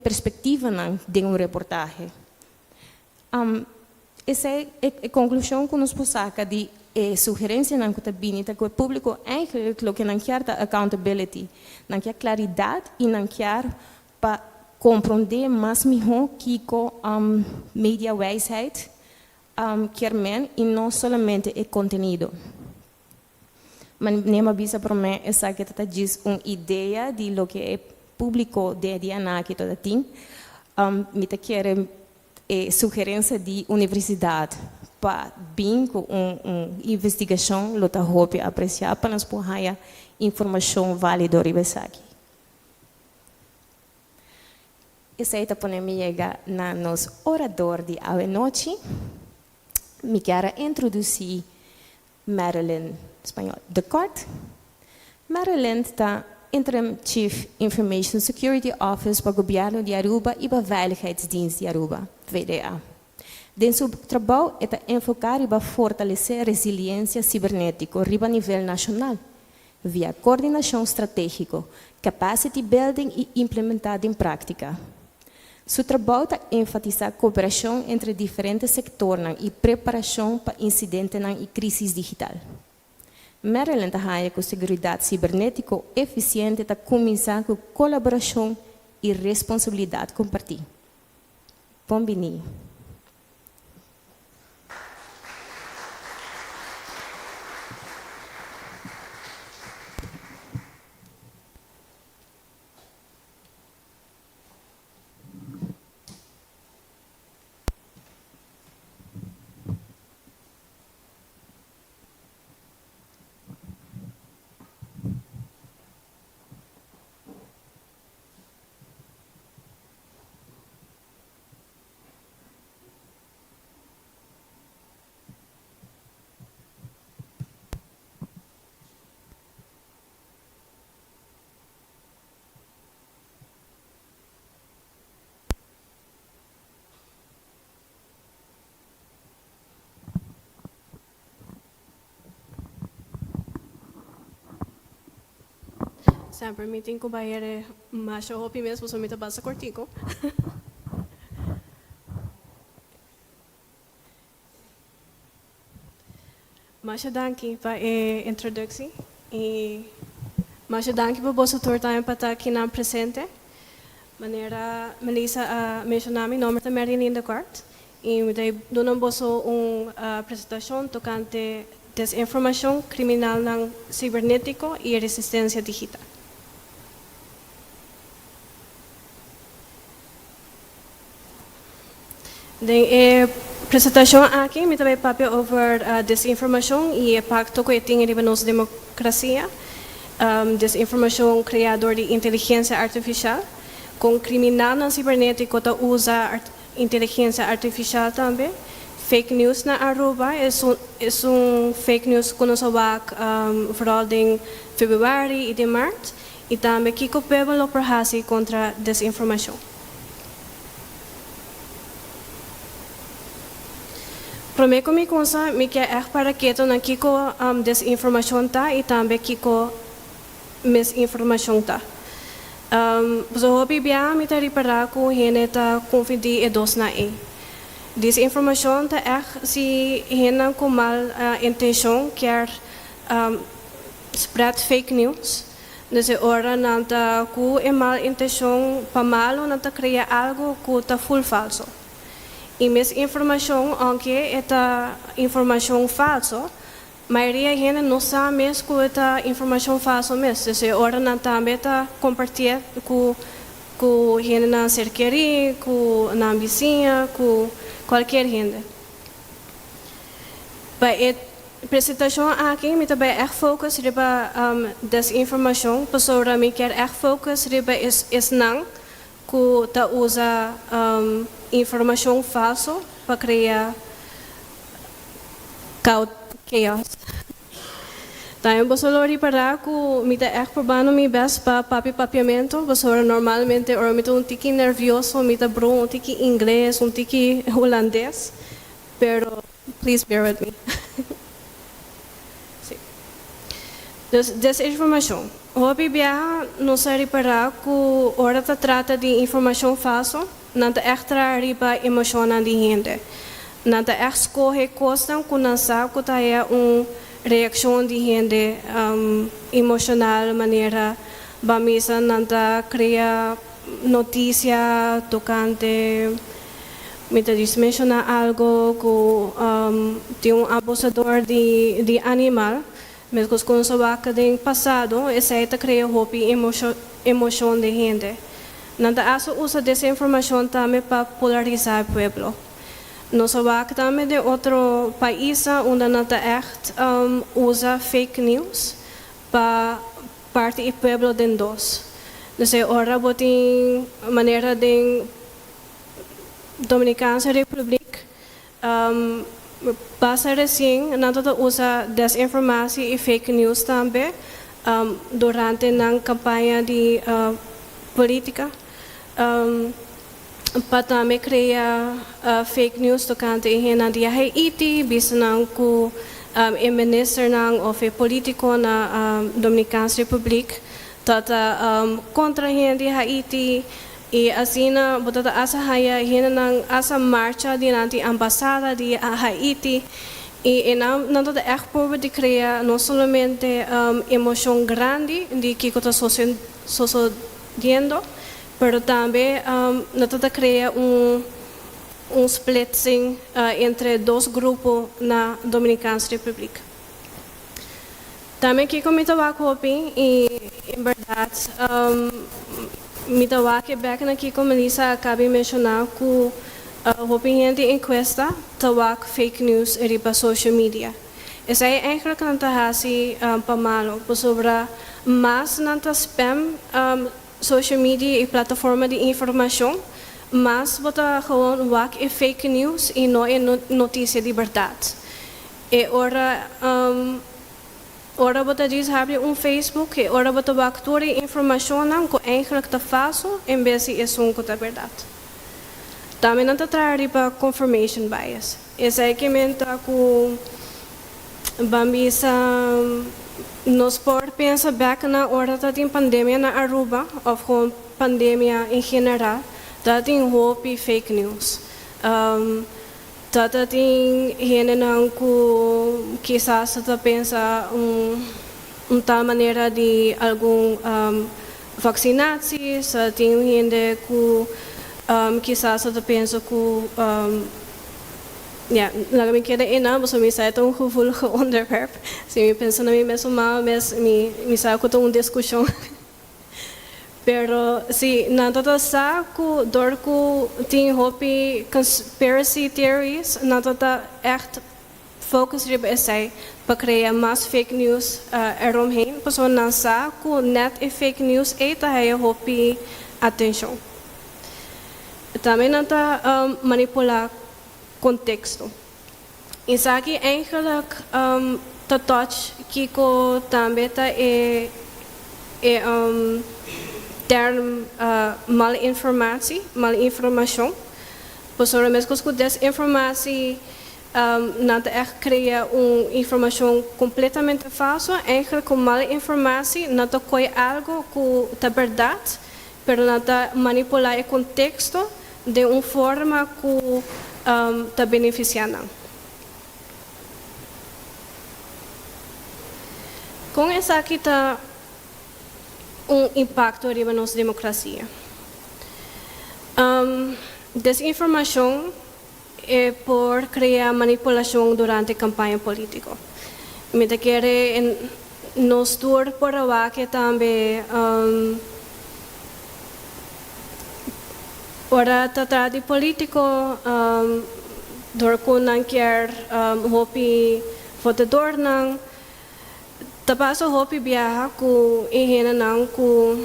Perspektivanan den un reportahe. Esei e konklushon ku nos por saka di e sugerensianan ku ta bini ta ku e públiko eigenlijk loke nan kier ta accountability. Nan kier klaridat i nan kier pa komprondé mas mihó kiko mediawijsheid kier men i no solamente e kontenido. Manera mi a bisa promé, esaki ta ta djis un idea di loke e públiko den e dianan aki ta tin. Mi ta kere e sugerensia di universidat pa bin ku un un investigashon lo ta hopi apresiá pa nos por haña informashon válido riba esaki. Esei ta pone mi yega na nos orador di awenochi. Mi kier a introdusí Marilyn, spañol, de Kort. Marilyn ta Interim Chief Information Security Office pa Gobièrnu di Aruba i pa Veiligheidsdienst di Aruba, VDA. Den su trabou e ta enfoká riba fortalesé resiliensia sibernétiko riba nivel nashonal, via kordinashon stratégiko, capacity building i implementá den práktika. Su trabou ta enfatisá kooperashon entre diferente sektornan i preparashon pa insidentenan i krísis digital. Marilyn ta haña ku seguridat sibernétiko efisiente ta kuminsá ku kolaborashon i responsabilidat kompartí. Bon biní! Semper mi tin ku bai ere masha hopi mes pasobra mi ta basta kortiko. Masha danki pa e introductie y masha danki pa boso tur tambe pa ta akinan presente. Manera Melissa a menciona mi nomber ta Marilyn de Kort y mi ta duna boso un presentacion tocante desinformacion, criminalnan cibernetico y resistencia digital. Den e presentashon aki mi ta bai papia over desinformashon i e pakto ku e tin riba nos demokrasia. Desinformashon kreá dor di inteligensia artifisial. Kon kriminalnan sibernetiko ta usa inteligensia artifisial tambe. Fake news na Aruba es un fake news ku nos a wak vooral den februari i den mart. I tambe kiko pueblo lo por hasi kontra desinformashon. Promé ku mi kunsa, mi ke ègt para keto na kiko desinformashon ta i tambe kiko misinformashon ta. Pasobra hopi bia mi ta ripará ku hende ta konfundí e dosnan ei. Desinformashon ta ègt si hendenan ku mal intenshon kier spread fake news. Dus e ora nan ta ku e mal intenshon pa malu nan ta krea algu ku ta ful falso. I misinformashon ounke e ta informashon falso, mayoria hende no sa mes ku e ta informashon falso mes. Dus e ora nan tambe ta kompartié ku ku hendenan ser kerí, ku nan bisiña, ku kualkier hende. Pa e presentashon aki mi ta bai ègt focus riba desinformashon pasobra mi kier ègt focus riba esnan ku ta usa informashon falso pa krea chaos. Tambe boso lo ripará ku mi ta ègt probando mi bèst pa papia papiamentu pasobra normalmente ora mi ta un tiki nervioso mi ta broma un tiki ingles, un tiki hulandes pero Please bear with me. Sí. Dus desinformashon. Hopi biaha nos a ripará ku ora ta trata di informashon falsu, nan ta ègt traha riba emoshonnan di hende. Nan ta ègt skohe kosnan ku nan sa ku ta haya un reakshon di hende emoshonal manera ban bisa nan ta krea notisia tokante mi ta djis menshoná algu ku tin un abusador di animal. Meskos ku nos a wak den pasado, esei ta krea hopi emoshon den hende. Nan ta asta usa desinformashon tambe pa polarisá e pueblo. Nos a wak tambe den otro paisnan unda nan ta ègt usa fake news pa parti e pueblo den dos. Dus e ora bo tin manera den Dominicaanse Republiek Basta resien nan ta ta usa desinformatie i fake news tambe durante nan kampaña di politika pa tambe krea fake news tokante e hendenan di Haiti, bisa nan ku e ministernan òf e politiko na Dominikaanse Republiek ta ta kontra hende di Haiti. I asina bo ta ta asa haya hendenan asa marcha dilanti ambasada di Haiti i enan nan ta ta ègt purba di krea no solamente emoshon grandi di kiko ta sosodiendo pero tambe nan ta ta krea un un splitsing entre dos grupo na Dominikaanse Republiek. Tambe kiko mi ta wak hopi i en bèrdat mi ta wak e bèk na kiko Melissa a kabi menshoná ku hopi hende enkuesta ta wak fake news riba social media. Esei eigenlijk nan ta hasi pa malo pasobra mas nan ta spam social media i plataforma di informashon mas bo ta gewoon wak e fake news i no e notisia di bèrdat. E ora ora bo ta djis habri un Facebook e ora bo ta wak tur e informashonnan ku eigenlijk ta falso en bes di esun ku ta bèrdat. Tambe nan ta traha riba confirmation bias. Esei ke men ta ku ban bisa nos por pensa bèk na ora ta tin pandemia na Aruba òf gewoon pandemia en general ta tin hopi fake news. Tata tin hendenan ku kisas ta pensa un tal manera di algun vaksinatie, sa tin hende ku kisas ta pensa ku, ya, laga mi keda einan pasobra mi sa e ta un gevoelige onderwerp. Si mi pensa na mi mes mal mes mi sa ku ta un diskushon. Pero si nan ta ta sa ku dor ku tin hopi conspiracy theories nan ta ta echt focus riba esei pa krea mas fake news eromheen pasobra nan sa ku net e fake news ei ta haya hopi atenshon. Tambe nan ta manipula konteksto. Esaki eigenlijk ta touch kiko tambe ta e e term malinformatie, malinformashon. Pasobra meskos ku desinformatie nan ta ègt krea un informashon kompletamente falso, eigenlijk ku malinformatie nan ta koi algu ku ta bèrdat, pero nan ta manipulá e konteksto den un forma ku ta benefisiá nan. Kon esaki ta un impakto riba nos demokrasia? Desinformashon e por krea manipulashon durante kampaña polítiko. Mi ta kere nos tur por a wak tambe ora ta trata di polítiko dor ku nan kier hopi votadornan. Ta pasa hopi biaha ku e hendenan ku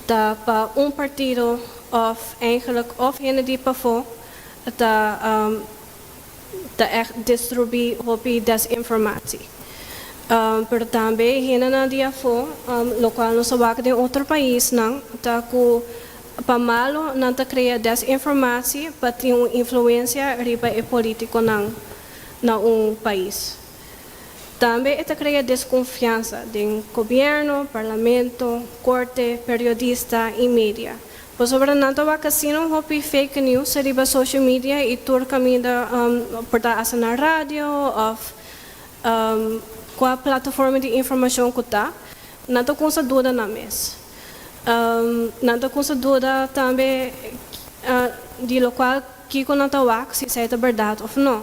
ta pa un partido òf eigenlijk òf hende di pafó ta ta ègt distribui hopi desinformatie. Pero tambe hendenan di afó, lokual nos a wak den otro paisnan, ta ku pa malo nan ta krea desinformatie pa tin un influensia riba e politikonan na un pais. Tambe e ta crea desconfiansa den gobierno, parlamento, corte, periodista y media. Pasobra nan ta wak asina un hopi fake news riba social media y tur caminda, por ta hasta na radio of cua plataforma di informacion cu ta, nan ta cuminsa duda nan mes. Nan ta cuminsa duda tambe di locual kico nan ta wak, si esey ta berdad of no.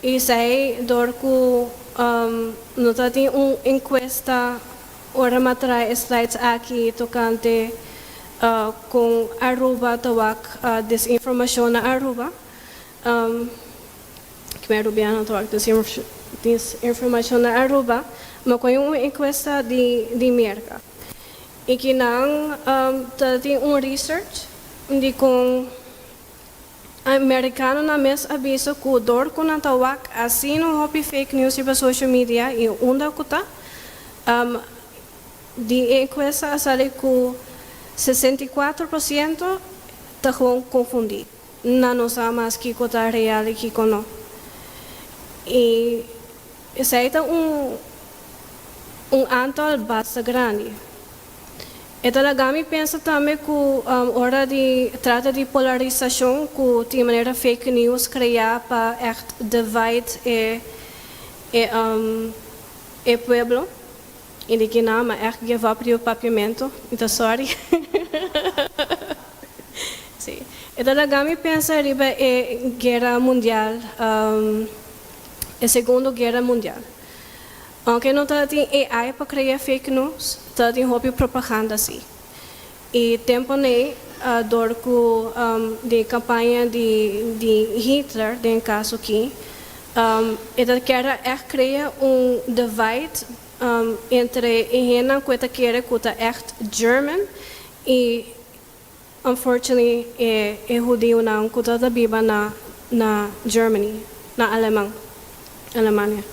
Y esey door cu no ta tin un encuesta ora m'a trae e slides aki tocante con Aruba ta wak desinformacion na Aruba. Cu Arubiano ta wak desinformacion na Aruba, ma cu un encuesta di Merca. Y cu nan ta tin un research di con Americanonan mes a bisa cu door cu nan ta wak asina un hopi fake news riba social media y unda cu ta, di e encuesta a sali cu 64% ta gewoon confundi. Nan no sa mas kico ta real y kico no. Y esey ta un aantal basta grandi. E ta laga mi pensa tambe cu ora di trata di polarisacion cu tin manera fake news crea pa echt divide e pueblo. Y di cu nan, ma echt give up riba Papiamento. Anto, sorry. Si. E ta laga mi pensa riba e guera mundial, e Segundo Guera Mundial. Aunke no tin AI pa crea fake news, tin hopi propaganda si. Y tempo ey, door cu di campaña di Hitler, den caso aki, e kier echt crea un divide entre hende cu ta kere cu ta echt German y unfortunately e hudiunan cu ta biba na Germany, na Alemania.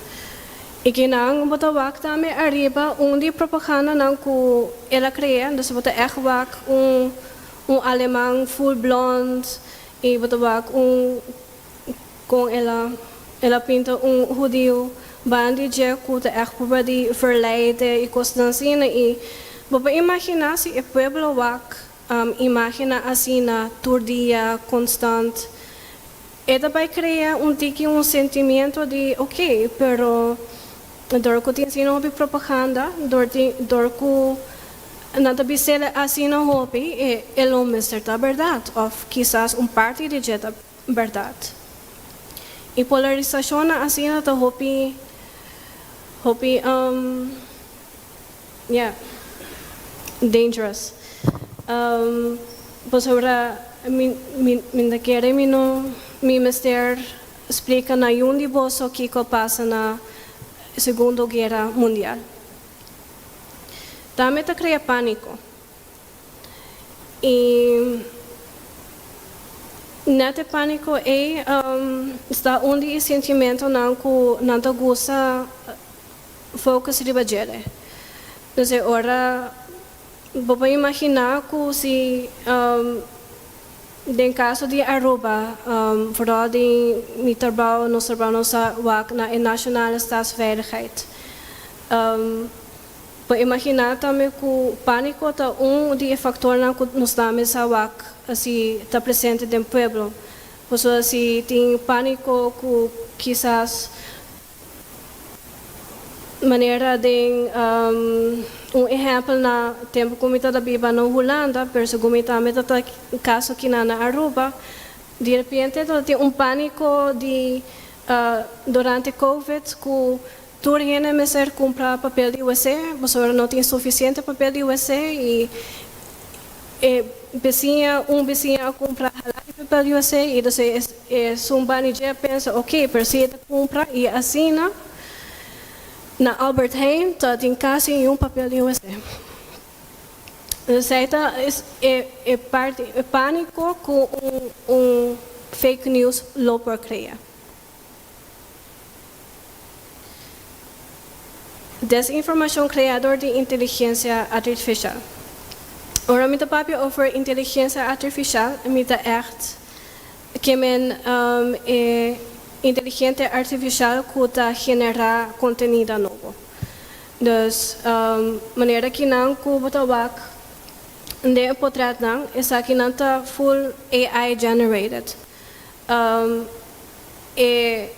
Y cu nan bo ta wak tambe ariba un di propaganda nan cu el a crea, dus bo ta echt wak un aleman full blond y bo ta wak un con el a pinta un hudiu bandi dje cu ta echt probeer di verleiden y cos asina, y bo por imagina si e pueblo wak imagina asina tur dia constant, e ta bay crea un tiki un sentimento di ok, pero door cu tin asina hopi propaganda, door cu nan ta bisele asina hopi, e lo mester ta berdad of kisas un parti di dje ta berdad. Y polarisacion asina ta hopi hopi yeah, dangerous. Pasobra mi ta kere mi no mi mester splica na ningun di boso kico a pasa na Segundo Guera Mundial. Tambe ta crea panico. Y net e panico ey ta un di e sentimentonan cu nan ta gusta focus riba dje. Dus ora bo por imagina cu si den caso di Aruba, vooral di mi trabou, nos trabou, nos wak na e nationale staatsveiligheid. Por imagina tambe cu panico ta un di e factornan cu nos tambe sa wak asina ta presente den pueblo. Pasobra si tin panico cu kisas manera di un ehempel, na tempo cu mi tabata biba na Hulanda, pero segun mi tambe ta caso aki na Aruba, di repente tin un panico di durante COVID cu tur hende mester cumpra papel di WC, pasobra no tin suficiente papel di WC y bisiña, un bisiña a cumpra papel di WC y dus e un manager pensa, ok, pero si e cumpra y asina na Albert Heijn tin casi un papel di WC. Dus e parti e panico cu un fake news lo por crea. Desinformacion crea door di inteligencia artificial. Ora mi ta papia over inteligencia artificial, mi ta echt kiermen e inteligente artificial cu ta genera contenido nobo. Dus, manera cu nan cu bo ta wak den e portretnan, esakinan ta full AI generated. E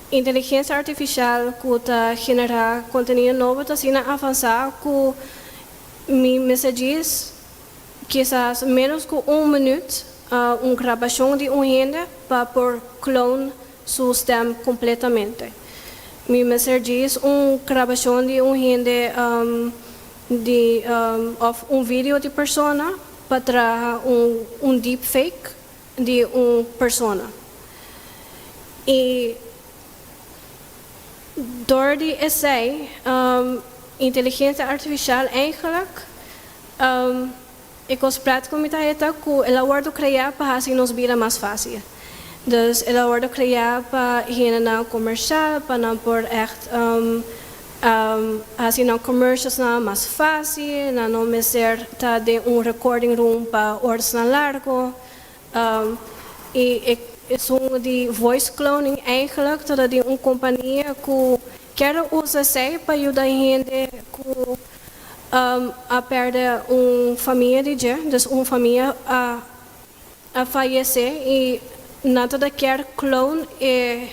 inteligencia artificial cu ta genera contenido nobo ta asina avansa cu mi mester djis kisas menos cu un minuut un grabacion di un hende pa por clone su stem completamente. Mi mester djis un grabacion di un hende di of un video di persona pa traha un deepfake di un persona. Y door di esey inteligencia artificial eigenlijk e cos pret cu mi ta heta cu el a wordo crea pa haci nos bida mas facil. Dus el a wordo crea pa hendenan comercial pa nan por echt haci nan commercialsnan mas facil, nan no mester ta den un recording room pa orasnan largo. Y e esun di voice cloning eigenlijk ta di un compania cu kier usa esey pa yuda hende cu a perde un famia di dje, dus un famia a fayece y nan ta kier clone e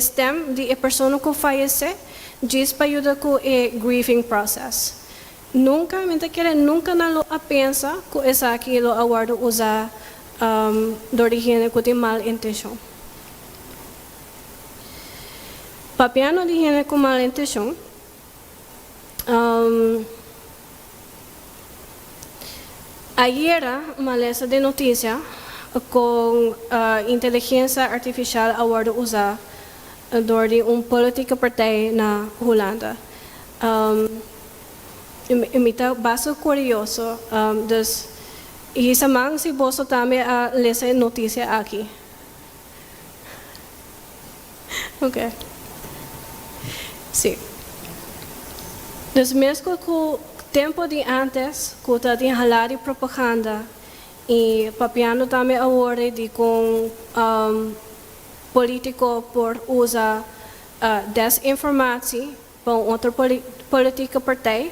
stem di e persona cu fayece djis pa yuda cu e grieving process. Nunca, mi ta kere nunca nan lo a pensa cu esaki lo a wordo usa door di hende cu tin mal intencion. Papiando di hende cu mal intencion, ayera m'a lesa den noticia con inteligencia artificial a wordo usa door di un politieke partij na Hulanda. Mi ta basta curioso, dus hisa man si boso tambe a lesa e noticia aki. Ok. Si. Dus mesco cu tempo di antes cu ta tin hala di propaganda y papiando tambe awor di con politico por usa desinformatie pa un otro politieke partij.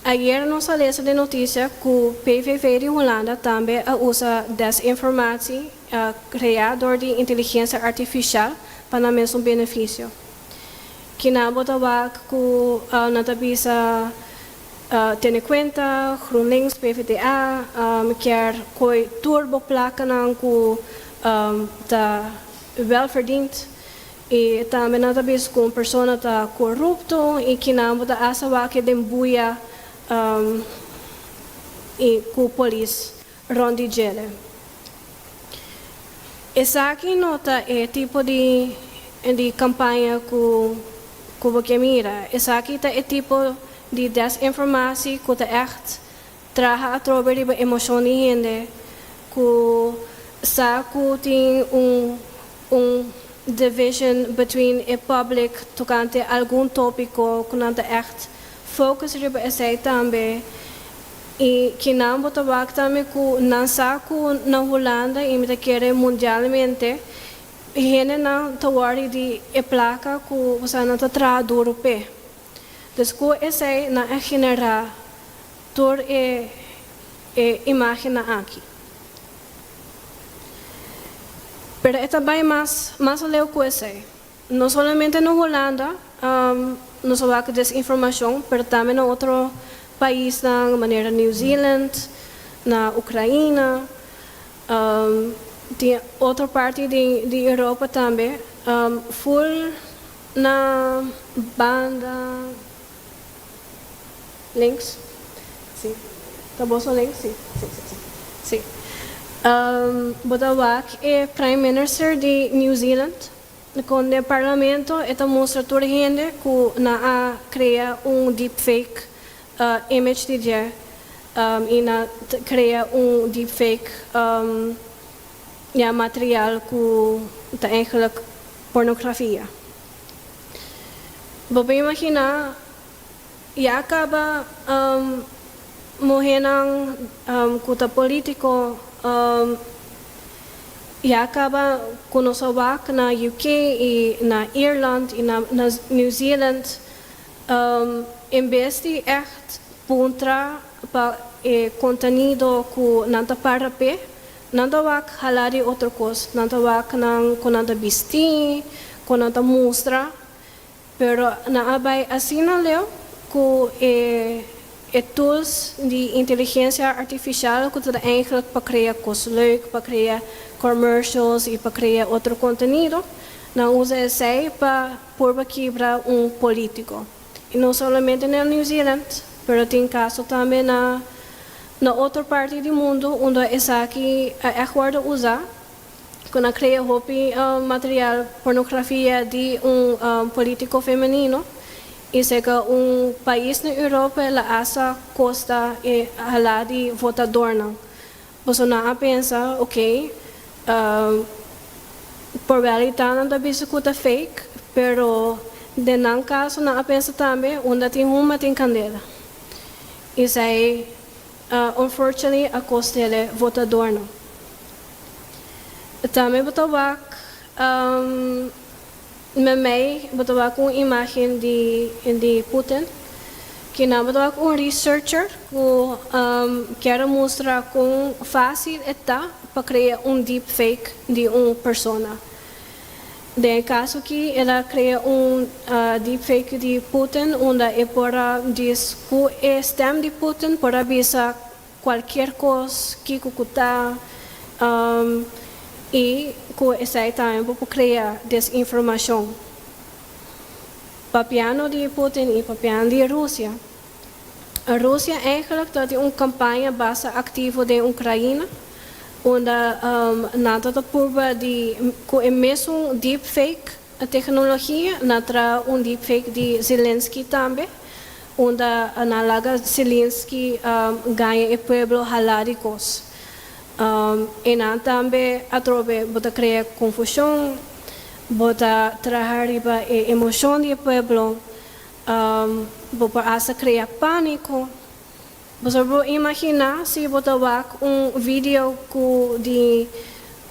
Ayer nos a lesa den noticia cu PVV di Hulanda tambe a usa desinformatie crea door di inteligencia artificial pa nan mesun beneficio. Kina bo ta wak cu nan ta bisa tene cuenta, GroenLinks, PvdA kier coy tur bo placanan cu ta welverdiend y tambe nan ta bisa cu un persona ta corupto y kina bo ta hasta wak den buya y cu polis rond di djele. Esaki no ta e tipo di campaña cu bo kier mira. Esaki ta e tipo di desinformatie cu ta echt traha atrobe riba emocion di hende cu sa cu tin un division between e public tocante algun topico cu nan ta echt focus riba esey tambe y cu nan bo ta wak tambe cu nan sa cu na Hulanda y mi ta kere mundialmente hendenan ta worry di e placa cu nan ta traha duro p'e. Dus cu esey nan a genera tur e imagennan aki. Pero e ta bay mas aleu cu esey. No solamente na Hulanda nos a wak desinformacion, pero tambe na otro paisnan manera New Zealand, na Ucraina, tin otro parti di Europa tambe, full na banda links. Si. Ta boso links? Si, si, si, si. Si. Bo ta wak e Prime Minister di New Zealand con den parlamento e ta mustra tur hende cu nan a crea un deepfake image di dje y nan crea un deepfake ya material cu ta eigenlijk pornografia. Bo por imagina ya caba muhernan cu ta politico. Ya caba cu nos a wak na UK y na Ierland y na New Zealand, en bes di echt puntra pa e contenido cu nan ta para p'e, nan ta wak hala di otro cos. Nan ta wak nan con nan ta bisti, con nan ta mustra. Pero nan a bai asina leu cu e e tools di inteligencia artificial cu ta eigenlijk pa crea cos leuk, pa crea commercials y pa crea otro contenido, nan usa esey pa purba kibra un politico. Y no solamente na New Zealand, pero tin caso tambe na na otro parti di mundo unda esaki a echt wordo usa. Cu nan crea hopi material pornografia di un politico femenino y seca un pais na Europa el a hasta costa e hala di votadornan. Pasobra nan a pensa, ok, por wel y ta nan ta bisa cu ta fake, pero den nan caso nan a pensa tambe unda tin huma tin candela. Y esey unfortunately a costele votadornan. Tambe bo ta wak memey bo ta wak un imagen di di Putin. Kinan bo ta wak un researcher ku kier a mustra kon fásil e ta pa krea un deepfake di un persona. Den e kaso aki el a krea un deepfake di Putin unda e por a dis ku e stem di Putin por a bisa Cualkier cos kico cu ta y cu esey tambe bo por crea desinformacion. Papiando di Putin y papiando di Rusia. Rusia eigenlijk ta tin un campaña basta activo den Ucraina unda nan ta ta purba di cu e mesun deepfake Tecnologia nan traha un deepfake di Zelensky tambe, unda nan laga Zelensky gaña e pueblo hala di cos. E nan tambe atrobe bo ta crea confusion, bo ta traha riba e emocion di e pueblo, bo por hasta crea panico. Boso por imaginá si bo ta wak un video ku di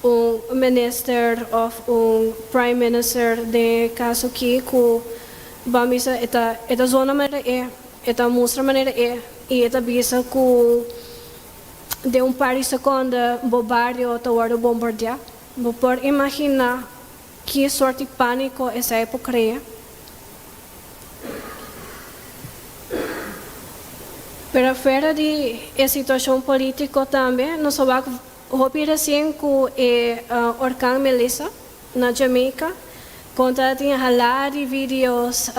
un minister òf un prime minister den e kaso aki ku ban bisa e ta e ta zona manera e, e ta mustra manera e i e ta bisa ku den un par di sekonde bo bario ta wòrdu bombardiá. Bo por imaginá ki sort di pániko esei por krea? Pero fuera di e situacion politico tambe nos a wak hopi recien cu e orkan Melissa na Jamaica con ta tin hala di videos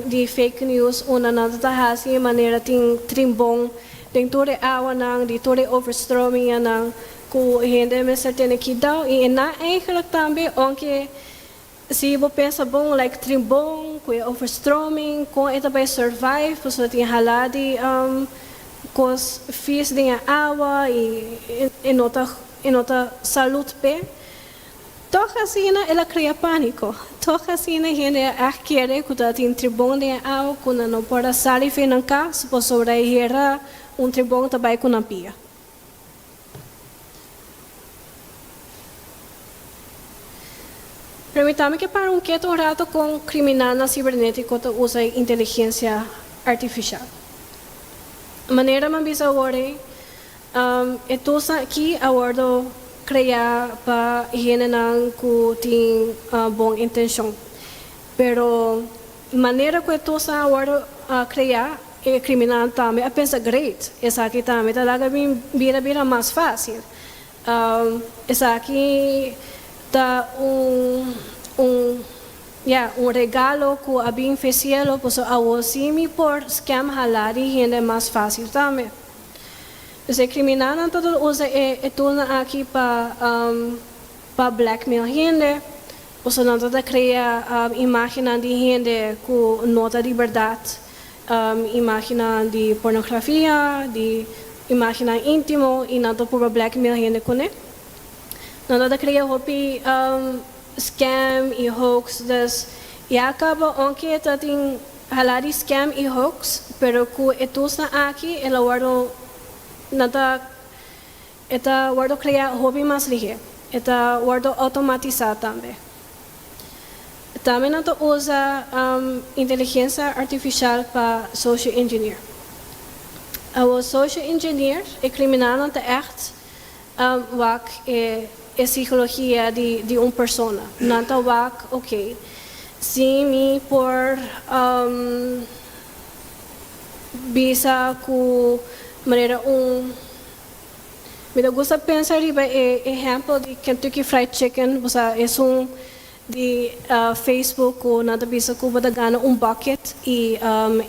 di fake news unda nan ta haci manera tin trimbon den tur e awanan di tur e overstrominganan cu hende mester tene kidao y e nan eigenlijk tambe aunke Si bo pensa bon like trimbon ku e overstroming kon e ta bai survive pasobra tin hala di kos vis den e awa i e no ta e no ta salud p'e. Tog asina el a krea paniko. Tog asina hende a ègt kere ku ta tin tribon den e awa ku nan no por a sali for nan kas pasobra e hera un tribon ta bai ku nan pia. Permitami ke para un keto un rato kon kriminalnan sibernetiko ta usa e inteligensia artifisial. Manera mi a bisa awor ei, e toolsnan aki a wordo krea pa hendenan ku tin bon intenshon. Pero manera ku e toolsnan a wordo krea E kriminal tambe a pensa, Great, esaki tambe ta laga mi bida bira mas fásil. Esaki ta un, un, ya, un regalo ku a bin fe sielo, pasobra awor sí mi por scam halá di hende mas fásil tambe. Dus e kriminalnan ta usa e toolnan aki pa, pa blackmail hende, Pasobra nan ta krea imágennan di hende ku no ta di bèrdat, imágennan di pornografia, di imágennan íntimo, i nan ta purba blackmail hende kuné. Nan ta krea hopi scam i hoax. Dus, ya kaba ounke ta tin hala di scam i hoax, pero ku e toolsnan aki el a wòrdu, nan ta, e ta wòrdu krea hopi mas lihé. E ta wordo automatisa tambe. Tambe nan ta usa inteligencia artificial pa social engineer. Awo social engineer, e criminalnan ta echt wak e e psicologia di di un persona. Nan ta wak, ok, si mi por bisa cu manera un. Mi ta gusta pensa riba e ehempel di Kentucky Fried Chicken, bo sa esun di Facebook ku nan ta bisa ku bo ta gana un bucket i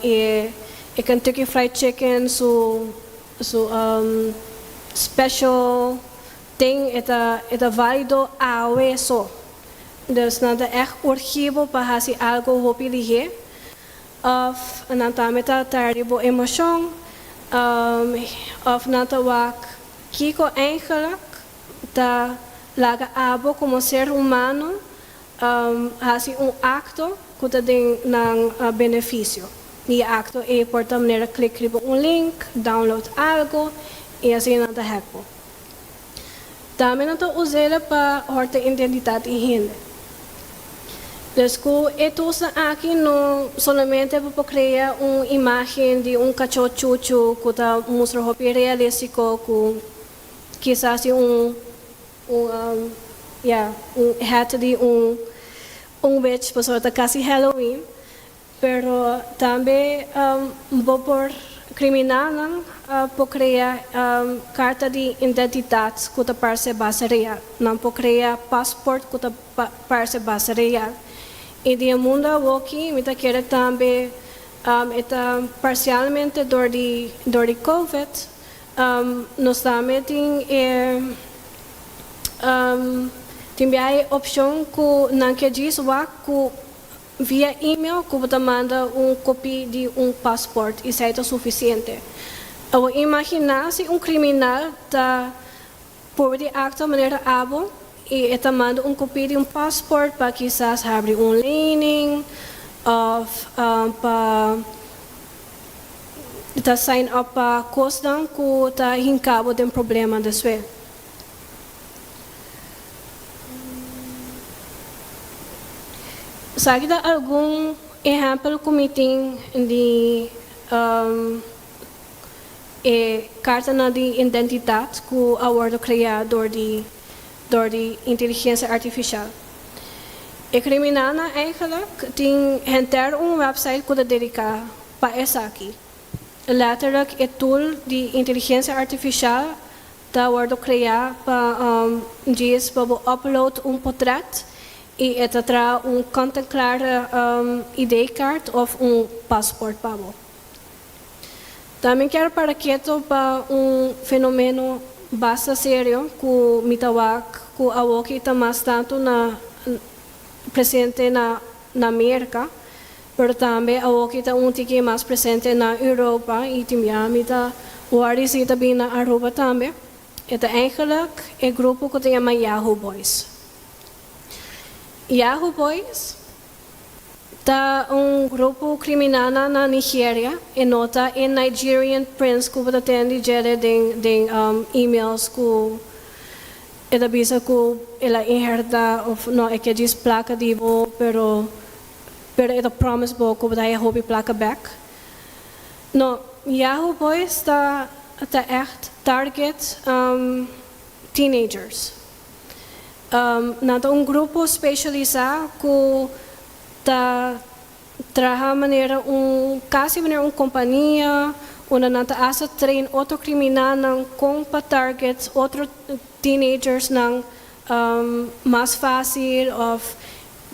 e e Kentucky Fried Chicken su su special thing e ta e ta valido awe so. Dus nan ta ègt urgi bo pa hasi algo hopi lihé. Of nan tambe ta tardi bo emoshon, of nan ta wak kiko eigenlijk ta laga abo komo ser humano hasi un akto ku ta den nan benefisio. I e akto ei por ta manera klik riba un link, download algo i asina nan ta hack bo. Tambe nan ta us'é pa hòrta identidat di hende. Dus ku e toolsnan aki no solamente bo por krea un imágen di un kachó chuchu ku ta mustra hopi realístiko ku kisas di un un ya un hat di un un witch pasobra ta kasi Halloween. Pero tambe bo por criminalnan por crea carta di identidad cu ta parce base real. Nan por crea paspoort cu ta parce base real. Y di e mundo awoki mi ta kere tambe e ta parcialmente door di door di covid nos tambe tin e tin bia e opcion cu nan ke djis wak cu Via email ku bo ta manda un kopi di un pasport esei ta sufisiente. Awor imaginá si un kriminal ta purba di aktua manera abo i e ta manda un kopi di un pasport pa kisas habri un lening òf pa ta sign up pa kosnan ku ta hinka bo den problema despues. Esaki ta algun ehèmpel ku mi tin di e kartanan di identidat ku a wòrdu kreá dor di dor di inteligensia artifisial. E kriminalnan eigenlik tin henter un wèpsait ku ta dediká pa esaki. Letterlijk e tool di inteligensia artifisial Ta wordo crea pa djis pa bo upload un potret y e ta traha un kant en klare ID kaart of un paspoort pa bo. Tambe kier para keto pa un fenomeno basta serio cu mi ta wak cu awoki ta mas tanto na presente na na Merca, pero tambe awoki ta un tiki mas presente na Europa y tin bia mi ta worry si ta bin na Aruba tambe. E ta eigenlijk e grupo cu ta yama Yahoo Boys. Yahoo Boys ta un grupo criminalnan na Nigeria, e no ta e Nigerian Prince cu bo ta tende djede den den emails cu E ta bisa ku el a inherta of no e ke djis plaka di bo pero pero e ta promise bo ku bo ta haya hopi plaka bek. No, Yahoo Boys ta ta echt target teenagers. Nan ta un grupo specialisa ku ta Traha manera un kasi manera un kompania unda nan ta asta train otro kriminalnan kon pa target otro teenagersnan mas fásil òf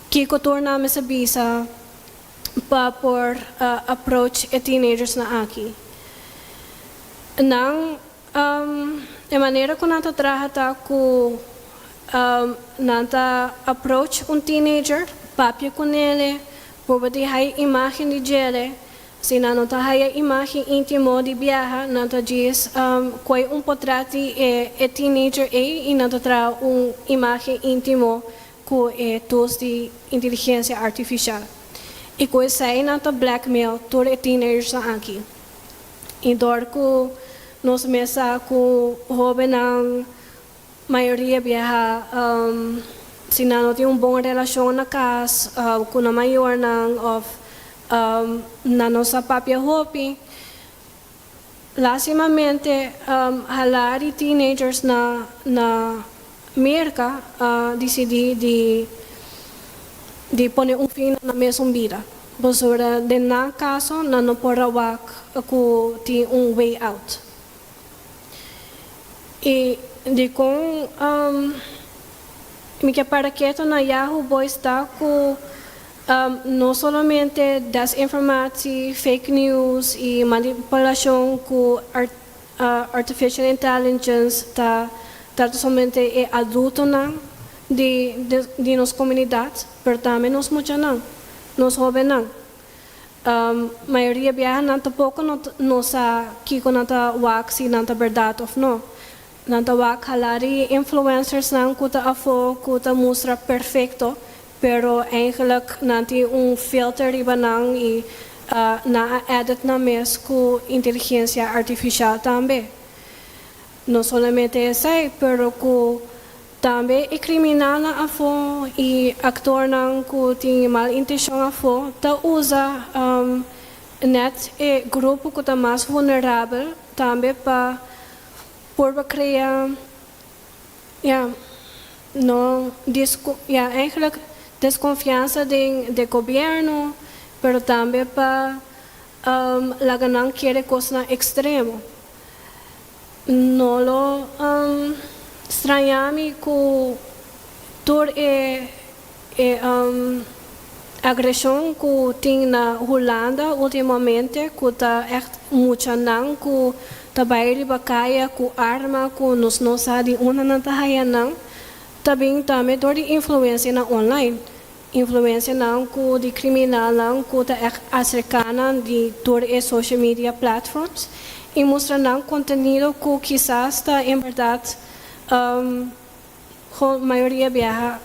kiko tur nan mester bisa pa por approach e teenagersnan aki. Nan e manera ku nan ta traha ta ku nan ta approach un teenager, papia ku nele, purba di haya imágen di djele. Si nan no ta haya imágen íntimo di biaha, nan ta djis koe un potret di e teenager ei i nan ta traha un imágen íntimo ku e tools di inteligensia artifisial. I ku esei nan ta blackmail tur e teenagersnan aki. I dor ku nos mes sa ku hóbennan. Mayoria biaha si nan no tin un bon relashon na kas ku nan mayornan òf nan no sa papia hopi. Lastimamente hala di teenagers na na Merka a disidí di di pone un fin na nan mesun bida pasobra den nan kaso nan no por a wak ku tin un way out. I dikon mi ke para keto na Yahoo Boys ta ku no solamente desinformatie, fake news i manipulashon ku artificial intelligence ta trata solamente e adultonan di di nos komunidat, pero tambe nos muchanan, nos hobennan. Mayoria biaha nan tampoko no no sa kiko nan ta wak si nan ta bèrdat òf no. Nan ta wak hala di influencersnan ku ta afó ku ta mustra perfekto, pero eigenlijk nan tin un filter riba nan i nan a edit nan mes ku inteligensia artifisial tambe. No solamente esei, pero ku Tambe e kriminalnan afó i aktornan ku tin mal intenshon afó ta usa nèt e grupo ku ta mas vulnerabel tambe pa purba krea ya no ya eigenlijk deskonfiansa den de gobièrnu pero tambe pa laga nan kere kosnan ekstremo. No lo straña mi ku tur e e agreshon ku tin na Hulanda ultimamente ku ta ègt muchanan ku ta bai riba kaya ku arma ku nos no sa di unda nan ta haya nan ta bin tambe dor di influensianan online, influensianan ku di kriminalnan ku ta ègt aserká nan di tur e social media platforms i mustra nan kontenido ku kisas ta en bèrdat mayoria biaha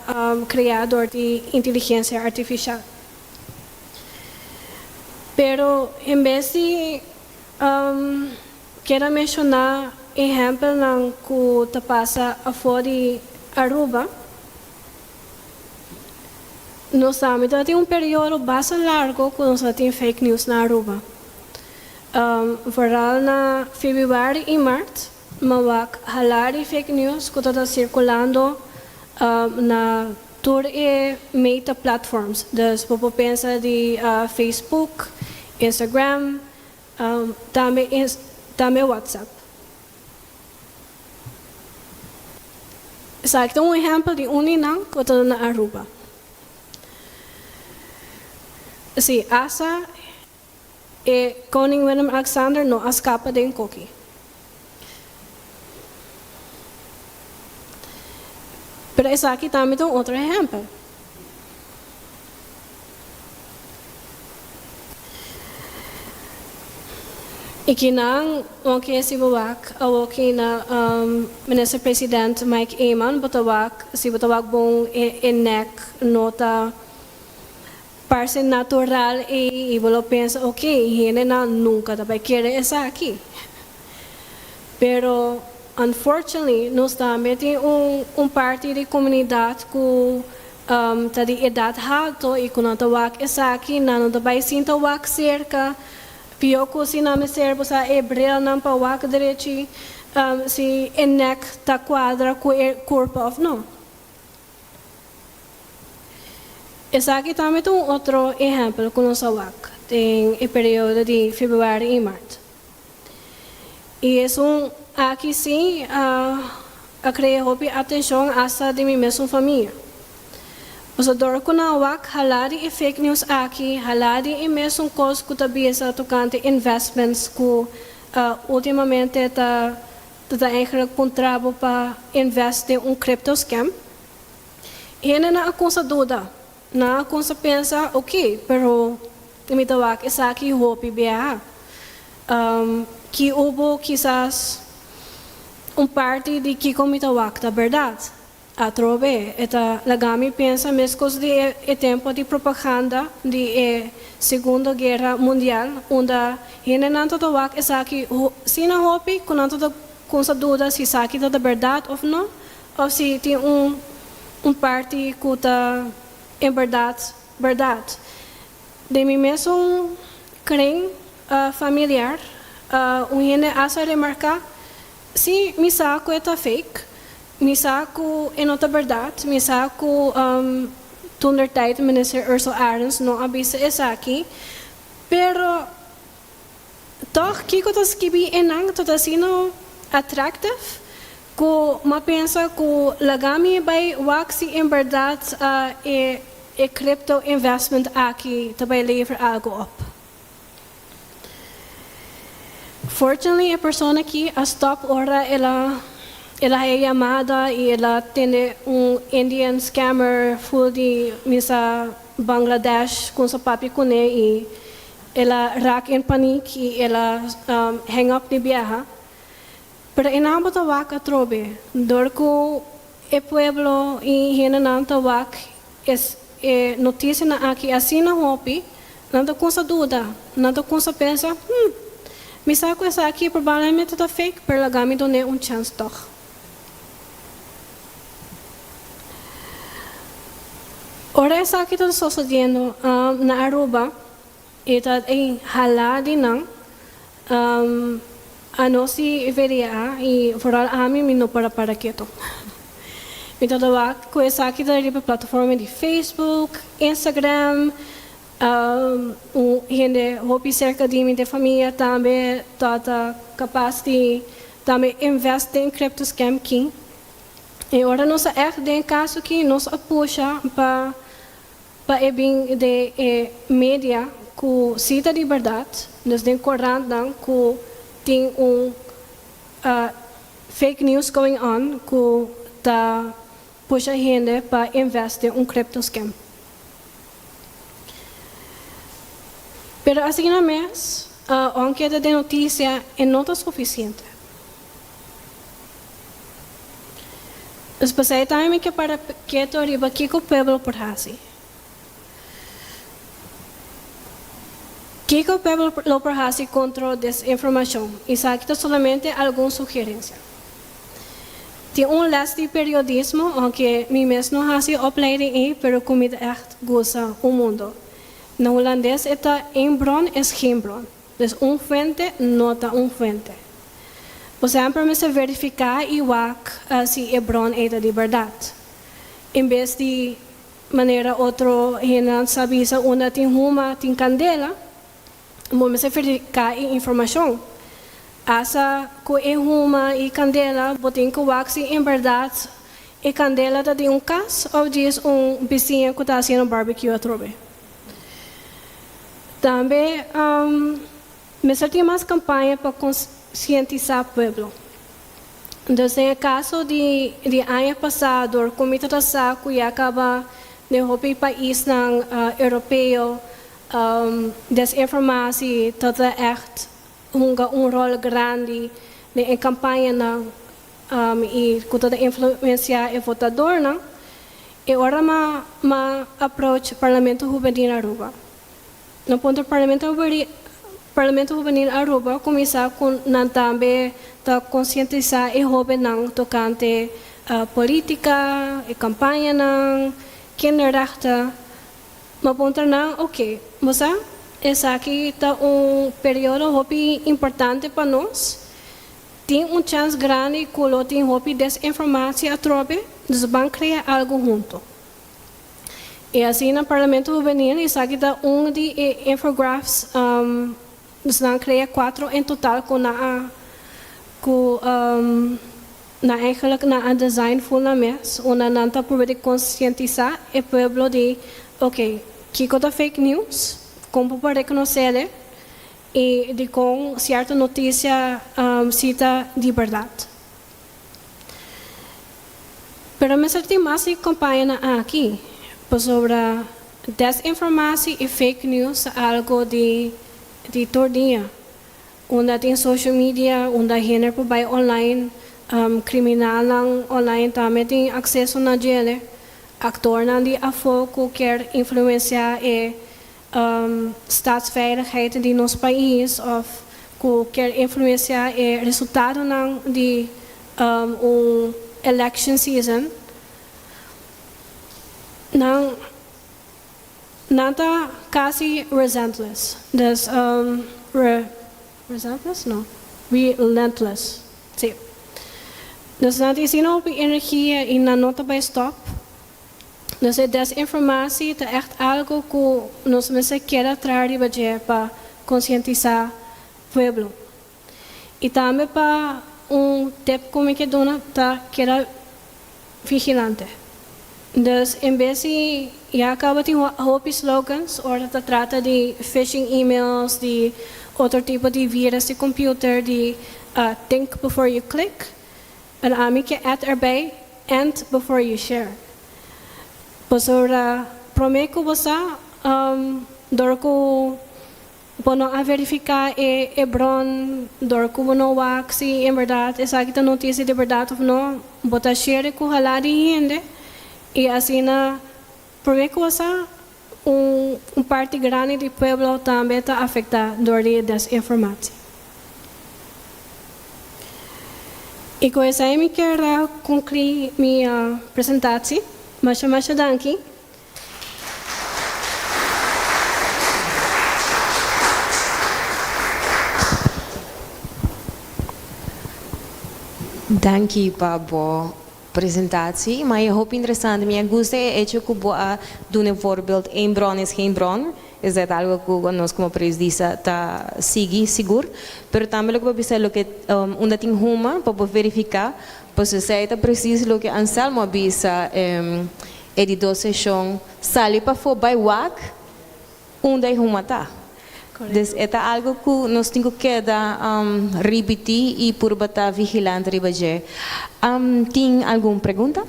kreá dor di inteligensia artifisial. Pero en bes di keda menshoná ehèmpelnan ku ta pasa afó di Aruba, Nos tambe ta tin un periodo basta largo cu nos a tin fake news na Aruba. Vooral na februari y maart mi a wak hala di fake news cu ta ta circulando na tur e meta platforms. Dus bo por pensa di Facebook, Instagram, tambe tambe WhatsApp. Esaki ta un ehèmpel di un di nan ku ta na Aruba. Sí, asta e Koning Willem-Alexander no a skapa den koki. Pero esaki tambe ta un otro ehèmpel. I kinan ounke si bo wak awoki na Minister President Mike Eman bo ta wak si bo ta wak bon e nek no ta parse natural ei i bo lo pensa ok hendenan nunka ta bai kere esaki pero unfortunately nos tambe tin un parti di komunidat ku ta di edat halto i ku nan ta wak esaki, nan no ta bai sinta wak serka. Pió ku si nan mester bo sa e brilnan pa wak drechi si e nèk ta kuadra ku e kurpa òf no. Esaki tambe ta un otro ehèmpel ku nos a wak den e periodo di febrüari i mart. I esun aki sí a krea hopi atenshon asta di mi mesun famia. Pasobra dor ku nan wak halá di e fake news aki, halá di e mesun kos ku ta bisa tokante investments ku ultimamente ta ta eigenlijk puntra bo pa invest den un crypto scam, hendenan a kumsa duda. Nan a kumsa pensa, ok, pero mi ta wak esaki hopi biaha. Ki ubo kisas un parti di kiko mi ta wak ta bèrdat. Atrobe e ta laga mi pensa meskos di e tempu di propaganda di e Segundo Guera Mundial unda hendenan ta ta wak esaki asina hopi ku nan ta ta kumsa duda si esaki ta ta bèrdat òf no. òf si tin un un parti ku ta en bèrdat bèrdat. Den mi mesun kring familiar un hende a sa remarká, Sí, mi sa ku e ta fake, mi sa ku e no ta bèrdat, mi sa ku toentertijd minister Ursell Arends no a bisa esaki, pero Tòg kiko ta skibí enan ta ta asina attractive ku m'a pensa ku laga mi bai wak si en bèrdat e e crypto investment aki ta bai lever algu op. Fortunately e persona aki a stòp ora el a el a haña yamada i el a tende un Indian scammer full di misa Bangladesh kunsa papia kuné i El a rak en panik i el a hang up di biaha. Pero e nan bo ta wak atrobe, dor ku e pueblo i hendenan ta wak es e notisianan aki asina hopi, nan ta kumsa duda, nan ta kumsa pensa, Hmm, mi sa ku esaki probablemente ta fake, pero laga mi dun'é un chèns tòg. Ora esaki ta sosodiendo na Aruba, e ta e hala di nan. Anos di VDA y vooral ami, mi no por a para keto. Mi ta wak cu esaki ta riba plataforma di Facebook, Instagram, un hende hopi cerca di mi den famia tambe ta ta capas di tambe invest den crypto scam ki. E ora nos a echt den e caso ki nos a pusha pa pa e bin den e media cu si ta di berdad, dus den corantnan cu tin un fake news going on cu ta pusha hende pa invest den un crypto scam. Pero asina mes, aunke ta den noticia, e no ta suficiente. Dus pasei tambe mi ke para keto riba kiko pueblo por hasi. Kiko pueblo lo por hasi kontra desinformashon? Esaki ta solamente algun sugerensia. Tin un les di periodismo, aunke mi mes no hasi opleiding ei, pero ku mi ta ègt gusta un mundo. Na hulandes e ta één bron is geen bron. Dus un fuente no ta un fuente. Bo semper mester verifiká i wak si e bron ei ta di bèrdat. En bes di manera otro hendenan sa bisa unda tin huma tin kandela, bo mester verifiká e informashon. Asa ku e huma i kandela bo tin ku wak si en bèrdat e kandela ta di un kas òf djis un bisiña ku ta hasiendo barbecue atrobe. Tambe mester tin mas kampaña pa konsientisá pueblo. Dus den e kaso di di aña pasá dor ku mi ta ta sa ku ya kaba den hopi paisnan europeo desinformasi ta ta ègt hunga un ròl grandi den e kampañanan i ku ta ta influensiá e votadornan. E ora ma ma approach Parlamento Hubenil Aruba. Na punto Parlamento Parlamento Hubenil Aruba cuminsa cu nan tambe ta concientisa e hobennan tocante politica, e campañanan, kinderrechten. Ma puntra nan, ok, bo sa, esaki ta un periodo hopi importante pa nos. Tin un chans grandi ku lo tin hopi desinformatie atrobe, dus ban krea algu hunto. I asina Parlamento Hubenil, esaki ta un di e infographs, dus nan a krea kuatro en total ku nan a ku nan eigenlijk nan a design ful nan mes, unda nan ta purba di konsientisá e pueblo di ok, kiko ta fake news, kon bo por rekonosele, I dikon sierto notisia si ta di bèrdat. Pero mester tin mas di kompañanan aki, pasobra desinformasi i fake news ta algu di di tur dia. Unda tin social media, unda hende por bai online, kriminalnan online tambe tin akseso na djele, aktornan di afó ku kier influensiá e staatsveiligheid di nos pais of cu kier influencia e resultadonan di un. election season, nan nan ta casi resentless. Dus re resentless? No. Relentless. Si. Dus nan tin asina hopi energia y nan no ta bay stop. Dus e desinformatie ta echt algo cu nos mester keda traha riba dje pa concientisa pueblo. Y tambe pa un tip cu mi ke duna ta keda vigilante. Dus en bes di ya caba tin hopi slogans ora ta trata di phishing emails, di otro tipo di virus di computer, di think before you click, pero ami ke add erbij and before you share. Pasobra prome cu bo sa dor cu Bo no a verifiká e e bron dor ku bo no wak si en bèrdat esaki ta notisia di bèrdat òf no. Bo ta share ku halá di hende i asina promé kosa un un parti grandi di pueblo tambe ta afektá dor di e desinformatie. I ku esei mi kier konklui mi presentatie. Masha masha danki. Danki pa bo presentatie, ma e hopi interesante. Mi a gusta e hecho cu bo a duna e voorbeeld een bron is geen bron. Esei ta algo cu nos como periodista ta sigui sigur. Pero tambe loke bo a bisa loke unda tin huma pa bo verifica, pasobra esei ta precies loke Anselmo a bisa. E di dos seshon, sali pafó bai wak unda e huma ta. Dus e ta algu ku nos tin ku keda ripití i purba ta vigilante riba dje. Tin algun pregunta?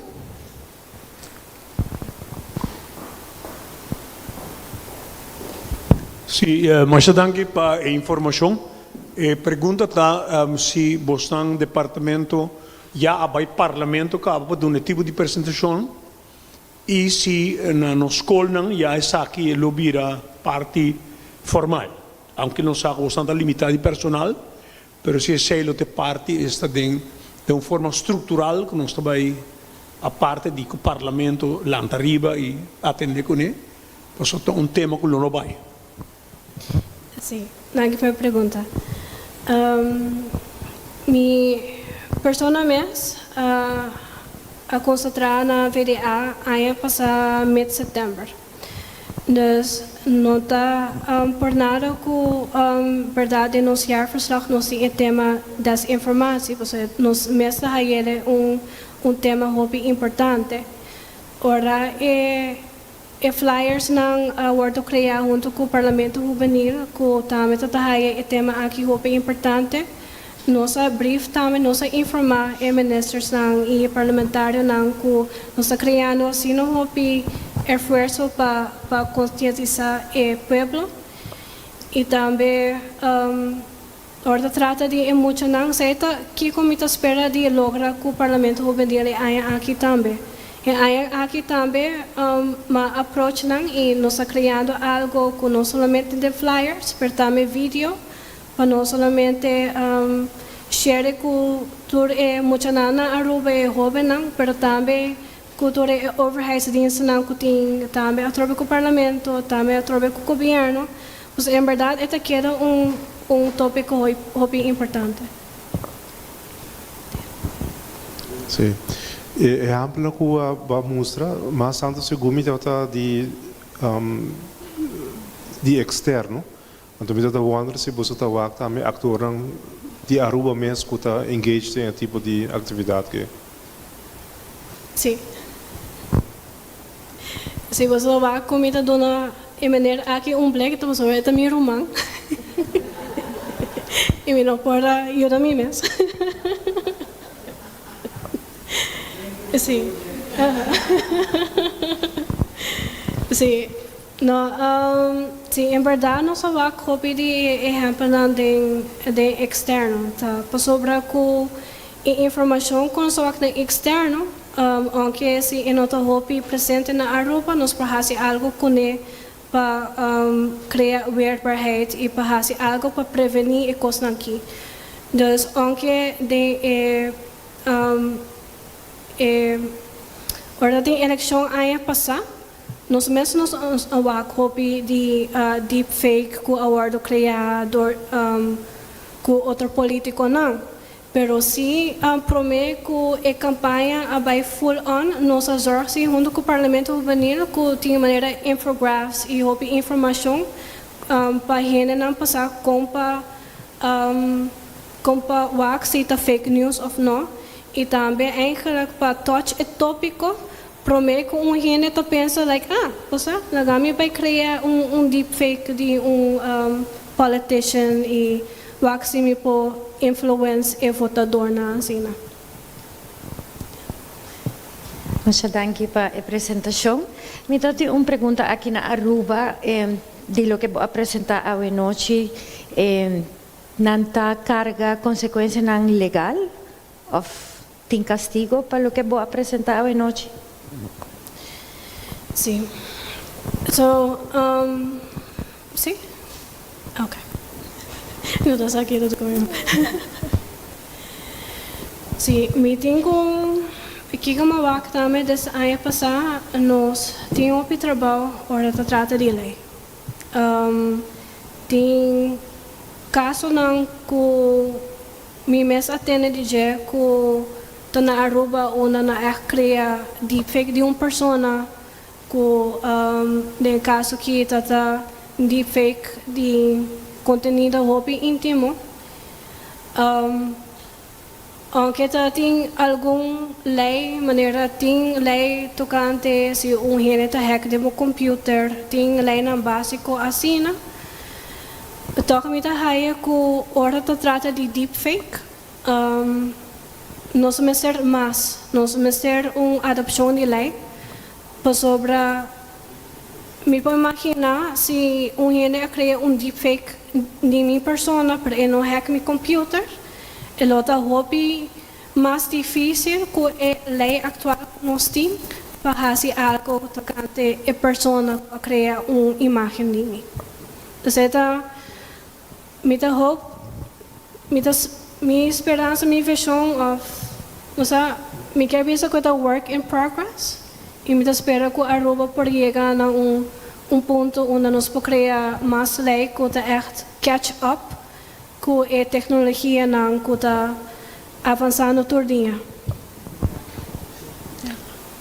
Sí, masha danki pa e informashon. E pregunta ta si bosnan departamento Ya a bai parlamento caba pa duna e tipo di presentacion y si na nos scolnan ya esaki lo bira parti formal. Aunke nos sa cu bosnan ta limita di personal, pero si esey lo ta e parti esta den den un forma structural cu nos ta bai aparte di cu parlamento lanta riba y atende cune, pasobra ta un tema cu lo no bai. Sí, danki pa e pregunta. Mi persona mes a konsentrá na VDA aña pasá mid sèptèmber. Dus no ta por nada ku bèrdat den nos jaarverslag nos tin e tema desinformatie, pasobra nos mes ta hay'e un tema hopi importante. Ora e E flyersnan a wordo crea hunto cu Parlamento Hubenil cu tambe ta ta haya e tema aki hopi importante. Nos a brief tambe, nos a informa e ministersnan y e parlamentarionan cu nos ta creando asina hopi esfuerzo pa pa conscientisa e pueblo y tambe ora ta trata di e muchanan, esey ta kico mi ta spera di logra cu Parlamento Hubenil e aña aki tambe. E aña aki tambe m'a approach nan y nos ta creando algo cu no solamente den flyers, pero tambe video pa no solamente share cu tur e muchanan na Aruba, e hobennan, pero tambe cu tur e overheidsdienstennan cu tin tambe atrobe cu Parlamento, tambe atrobe cu Gobierno. Pues en berdad e ta keda un un topico hopi importante. Sí. E ehempelnan cu a bo a mustra, mas tanto segun mi tabata di di externo. Anto mi tabata wonder si boso ta wak tambe actornan di Aruba mes cu ta engage den e tipo di actividad ke. Sí. Si boso wak cu mi ta duna e meneer aki un blik, ta pasobra e ta mi ruman y mi no por a yuda mi mes. Sí. Sí. No, sí, en berdad nos a wak hopi di e ehempelnan den den externo. Ta pasobra cu e informacion cu nos a wak den externo, aunke si e no ta hopi presente na Aruba, nos por haci algo cune pa crea weerbaarheid y pa haci algo pa preveni e cosnan aki. Dus aunke den e. E ora tin eleccion aña pasa, nos mes nos a wak hopi di deepfake cu a wordo crea door cu otro politiconan. Pero si prome cu e campaña a bay full on, nos a zorg si hunto cu Parlamento Hubenil cu tin manera infographs y hopi informacion pa hendenan pasa con pa wak si ta fake news of no. Y tambe eigenlijk pa touch e topico prome cu un hende ta pensa like, "Ah, osea, laga mi bay crea un deepfake di un politician y wak si mi por influence e votadornan asina." Masha danki pa e presentacion. Mi tin un pregunta aki na Aruba, di loke bo a presenta awe nochi. Nan ta carga consecuencianan legal of tin castigo pa loke bo a presenta awe nochi? Si. So, si? Ok. No ta aki dat conmigo. Si, mi tin cu kico mi a wak tambe desde aña pasa, nos tin un trabou ora ta trata di ley. Tin casonan cu mi mes a tende di dje cu ta na Aruba unda nan a crea deepfake di un persona cu den caso cu ta deepfake di contenido hopi intimo. Aunke ta tin algun ley, manera tin ley tocante si un hende ta hack den un computer, tin leynan basico asina. Toch mi ta haya cu ora ta trata di deepfake, nos mester mas, nos mester un adopcion di ley pasobra mi por imagina si un hende a crea un deepfake di mi persona, pero e no hack mi computer, e lo ta hopi mas dificil cu e ley actual cu nos tin pa haci algo tocante e persona cu a crea un imagen di mi. Dus ta mi ta hoop, mi ta mi speransa, mi vision of, osea, mi kier bisa cu ta work in progress y mi ta spera cu Aruba por yega na un punto unda nos por crea mas ley cu ta echt catch up cu e tecnologianan cu ta avansando tur dia.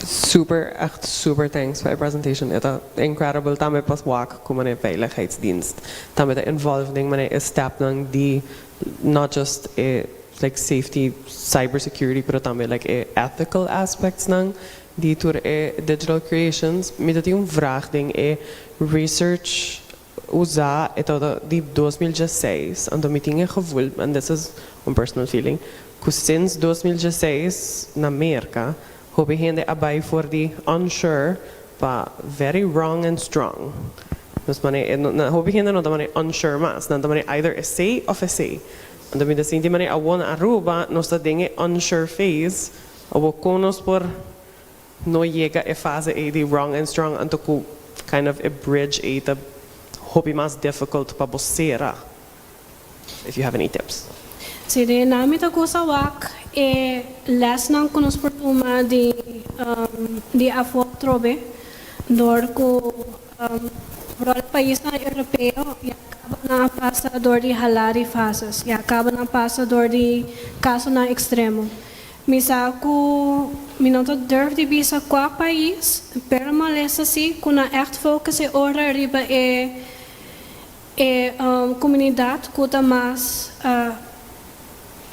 Super, echt super thanks for your presentation. Het is incredible tambe pas wak como een veiligheidsdienst. Tambe ta involved den manera stepnan di not just a like safety, cybersecurity, pero tambe like e ethical aspects nan di tur e digital creations. Mi tin un vraag den e research usa e todo di 2016. Anto mi tin e gevoel, and this is un personal feeling, cu since 2016 na Merca, hopi hende a bay for di unsure pa very wrong and strong. Dus manera, na hopi hende no ta manera unsure mas, nan ta manera either a C of a C. Anto mi ta sinti manera awor na Aruba nos ta den e unsure phase, awor con nos por no yega e fase ey di wrong and strong, anto cu kind of a bridge ey ta hopi mas difficult pa bo cera. If you have any tips. Si, den mi ta gusta wak e lesnan cu nos por tuma di afo trobe door cu vooral paisnan Europeo ya caba nan pasa door di halari fases, ya caba nan pasa door di casonan extremo. Mi sa cu mi no ta durf di bisa cua pais, pero m'a lesa si cu nan echt focus e ora riba e comunidad cu ta mas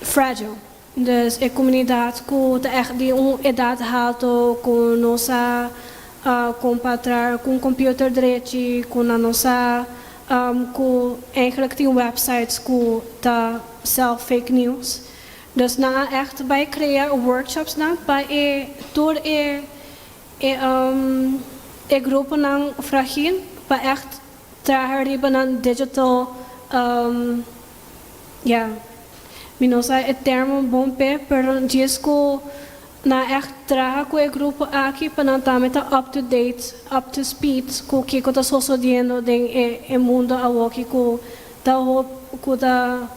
fragile. Dus e comunidad cu ta echt di un edad halto, cu no sa compatra cu computer drechi, cu no sa cu eigenlijk tin websites cu ta sell fake news. Dus nan a echt bay crea workshops nan pa e tur e gruponan fragil pa echt traha riba nan digital, ja, mi no sa e termo bon pe, pero djis cu nan echt traha cu e grupo aki pa nan tambe ta up to date, up to speed cu kico ta sucediendo den e mundo awoki cu ta cu ta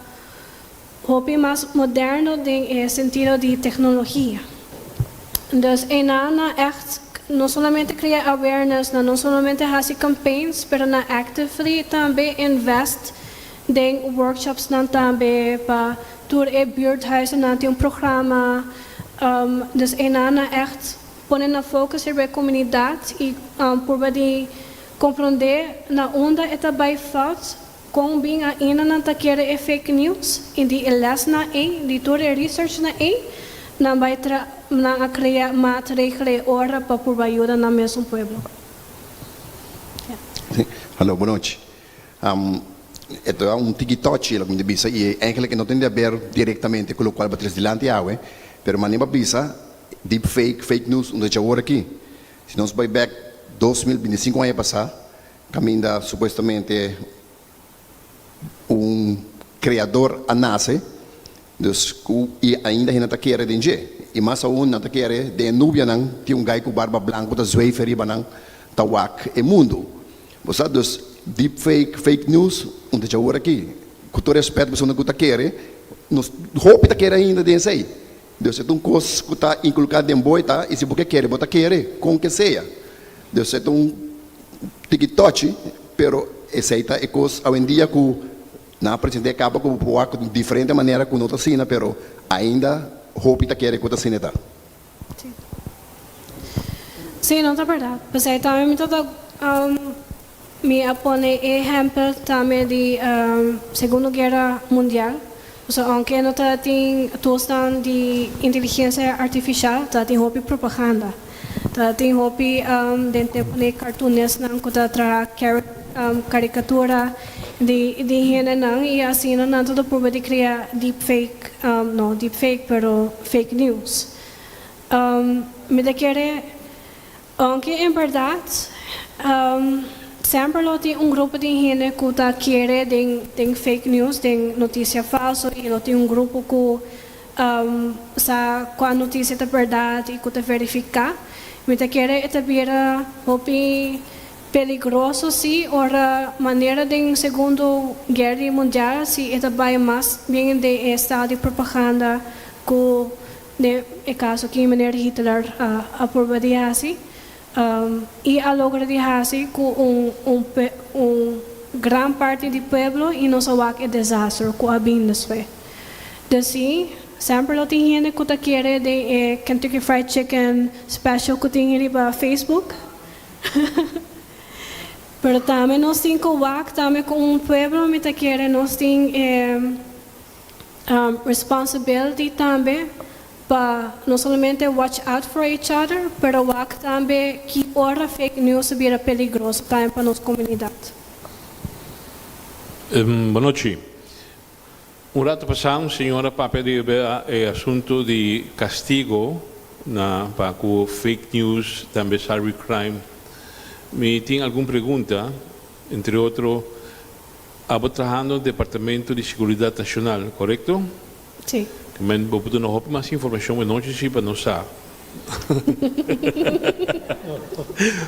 hopi mas moderno den e sentido di tecnologia. Dus einan nan echt no solamente crea awareness, nan no solamente haci campaigns, pero nan actively tambe invest den workshops nan tambe pa tur e buurthuizen nan tin un programa. Dus einan nan echt pone nan focus riba e comunidad y purba di compronde na unda e ta bay fout, con bin ainda nan ta kere e fake news y di e lesnan ey, di tur e research nan ey, nan bay tra nan a crea maatregelen e ora pa purba yuda nan mesun pueblo. Sí. Hallo, bon nochi. E ta un tiki touchy loke mi ta bisa y eigenlijk e no tin di haber directamente cu locual bo tres dilanti awe, pero mane bo a bisa deep fake, fake news unda dje awor aki. Si nos bay back 2025 aña pasa, caminda supuestamente un creador a nace, dus cu y ainda hende ta kere den dje. Y mas aun nan ta kere den e nubianan tin un guy cu barba blanco ta zweef riba nan ta wak e mundo. Bo sa, dus deep fake, fake news, un ta dje awor aki. Cu tur respet persona cu ta kere, nos hopi ta kere ainda den esey. Dus e ta un cos cu ta inculca den bo e ta, y si bo ke kere, bo ta kere, con ke sea. Dus e ta un tiki touchy, pero esey ta e cos awendia cu nan a presenta e caba cu bo por wak di diferente manera cu no ta asina, pero ainda hopi ta kere cu ta asina e ta. Sí, no ta berdad. P'esei tambe mi ta ta mi a pone e ehempel tambe di Segundo Guera Mundial. Pasobra aunke no ta tin toolsnan di inteligencia artificial, ta tin hopi propaganda. Ta tin hopi den tempo di cartoonisnan cu ta traha caricatura di di hendenan y asina nan ta ta purba di crea deep fake, no deep fake pero fake news. Mi ta kere, aunke en berdad semper lo tin un grupo di hende cu ta kere den den fake news, den noticia falso y lo tin un grupo cu sa cua noticia ta berdad y cu ta verifica. Mi ta kere e ta bira hopi peligroso si ora manera den Segundo Guerra Mundial si e ta bay mas bien den e estado di propaganda cu den e caso aki meneer Hitler a purba di haci y a logra di haci cu un un gran parti di pueblo y nos a wak e desastre cu a bin despues. Dus si, semper lo tin hende cu ta kere den e Kentucky Fried Chicken special cu tin riba Facebook. Pero tambe nos tin cu wak tambe cu un pueblo mi ta kere nos tin e responsibility tambe pa no solamente watch out for each other, pero wak tambe ki ora fake news a bira peligroso tambe pa nos comunidad. Bon nochi. Un rato pasá un señora papia di e asunto di castigo na pa cu fake news tambe cyber crime. Mi tin algun pregunta, entre otro, abo trahando Departamento di Seguridad Nacional, corecto? Si. Men bo por duna hopi mas informacion e nochi si pa nos sa.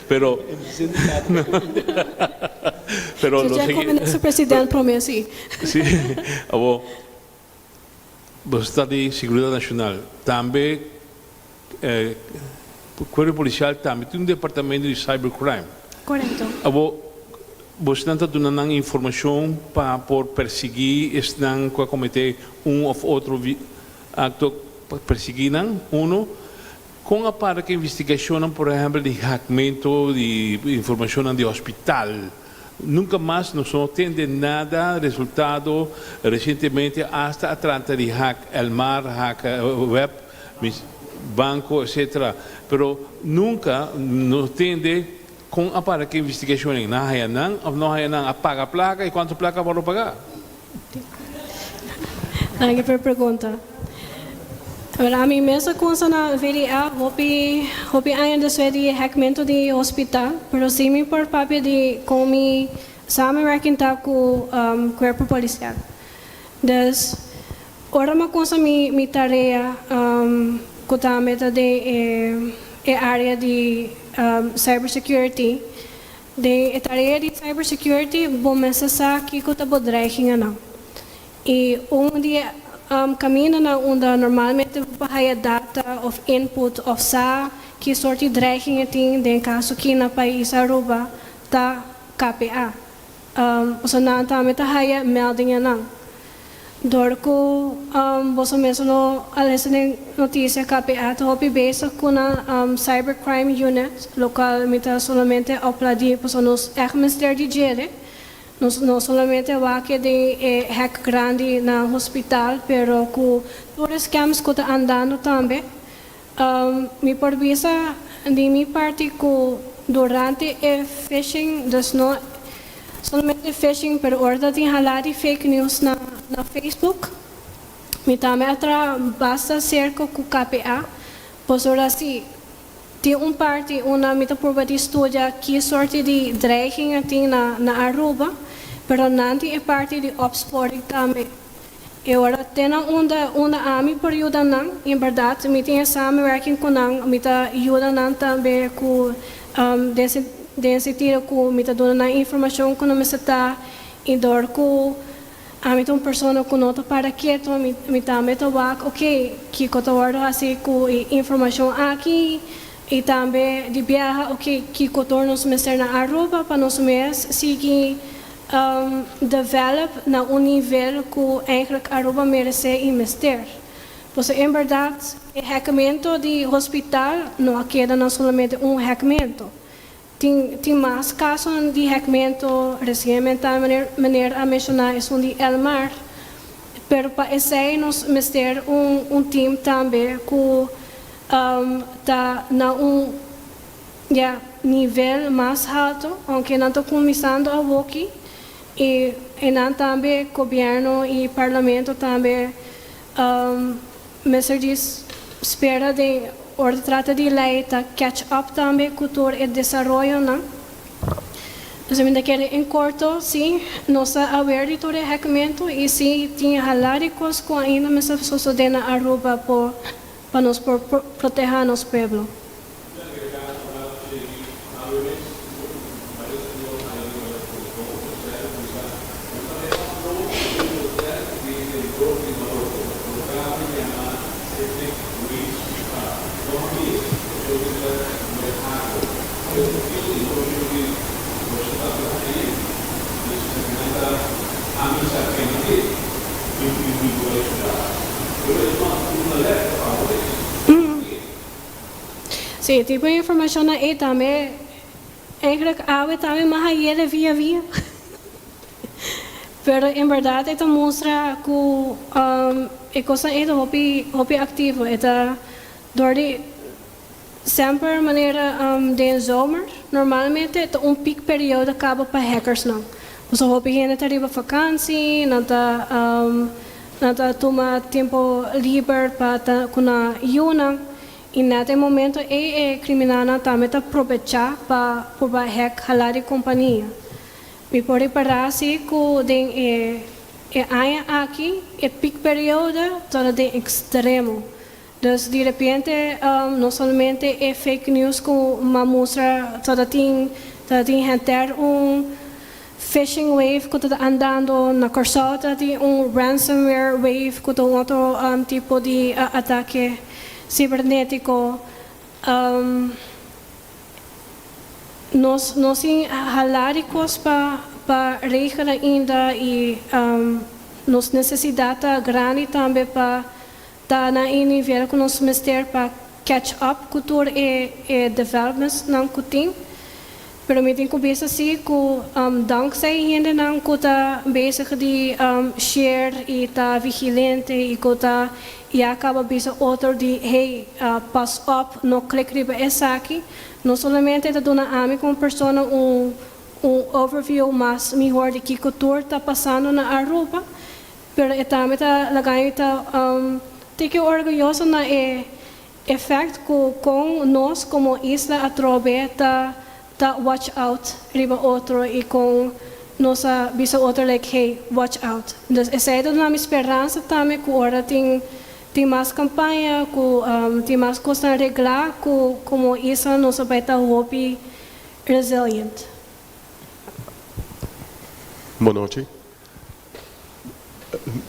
Pero pero lo sigui. Su president prome si. Si. Abo bo sta di Seguridad Nacional tambe Cuerpo Policial tambe tin un departamento di cyber crime. Corecto. Abo bosnan ta duna nan informacion pa por persigui esnan cu a comete un of otro acto pa persigui nan, uno. Con a para cu investigacionnan por ehempel di hackmento di informacionnan di hospital? Nunca mas nos no tende nada resultado, recientemente hasta a trata di hack Elmar, hack web, banco etc. Pero nunca nos tende con a para cu investigacionnan, nan haya nan of no haya nan, a paga placa y cuanto placa a wordo paga? Danki pa e pregunta. Wel, ami mes a kunsa na VDA hopi hopi aña despues di e hackmento di hospital, pero si mi por papia di kon mi samenwerking ta ku kuerpo polisial. Dus, ora mi a kunsa mi mi tarea ku tambe ta den e e area di cyber security, Den e tarea di cybersecurity bo mester sa kiko ta bo dreiginganan. Y un di e camindanan unda normalmente bo por haya data. alerta of input of sa ki sorto di dreiging tin den caso aki na pais Aruba ta KPA. So nan tambe ta haya meldingen nan. Door cu boso mes lo a lesa den noticia KPA ta hopi bezig cu nan cybercrime unit local mi ta solamente aplaudi pasobra nos echt mester di djele. Nos no solamente wak den e hack grandi na hospital pero cu tur e scams cu ta andando tambe. Mi por bisa di mi parti cu durante e phishing, dus no solamente phishing pero ora ta tin hala di fake news na Facebook, mi tambe a traha basta cerca cu KPA, pasobra si tin un parti unda mi ta purba di studia ki sorto di dreiging tin na Aruba, pero nan tin e parti di opsporing tambe. E ora te na unda ami por yuda nan, en berdad mi tin samenwerking cu nan, mi ta yuda nan tambe cu den sentido cu mi ta duna nan informacion cu nan mester ta y door cu ami ta un persona cu no ta para keto, mi tambe ta wak, ok, kico ta wordo haci cu e informacion aki y tambe di biaha, ok, kico tur nos mester na Aruba pa nos mes sigui develop na un nivel cu eigenlijk Aruba merece y mester. Pues en berdad, e hackmento di hospital no a keda no solamente un hackmento. Tin mas caso di hackmento, recientemente meneer a menciona esun di Elmar, pero pa esey nos mester un team tambe cu ta na un, ja, nivel mas halto, aunke nan ta cuminsando awoki, y nan tambe gobierno y parlamento tambe mester dis spera di ora trata di ley ta catch up tambe cu tur e desaroyo nan. Dus mi kier en corto, si, nos ta aware di tur e hackmento y si tin hala di cos cu ainda mester sucede na Aruba pa nos por proteha nos pueblo. Si, tipo di informacion ey tambe eigenlijk awe tambe m'a hayele via via. Pero en berdad e ta mustra cu e cos ey ta hopi hopi activo. E ta door di semper manera den zomer normalmente ta un peak periode caba pa hackers nan. So hopi hende ta riba vakantie, nan ta tuma tempo liber pa ta cu nan yiunan. Y na e momento ey e criminalnan tambe ta aprovecha pa pa hack hala di compania. Mi por ripara si cu den e aña aki e peak periode ta den extremo. Dus di repente no solamente e fake news cu m'a mustra, ta tin henter un phishing wave cu ta andando na Corsou, ta tin un ransomware wave cu ta un otro tipo di atake cibernetico. Nos tin hala di cos pa regla ainda y nos necesidad ta grandi tambe pa ta na e nivel cu nos mester pa catch up cu tur e developments nan cu tin. Pero mi tin cu bisa si cu dankzij hendenan cu ta bezig di share y ta vigilante y cu ta ya caba bisa otro di "Hey, pas op, no click riba esaki." No solamente ta duna ami como persona un overview mas mihor di kico tur ta pasando na Aruba, pero e tambe ta laga ta tiki orguyoso na e effect cu con nos como isla atrobe ta watch out riba otro y con nos a bisa otro like, "Hey, watch out." Dus esey ta mi speransa tambe cu ora tin mas campaña, cu tin mas cos regla, cu como isla nos bay ta hopi resilient. Bon nochi.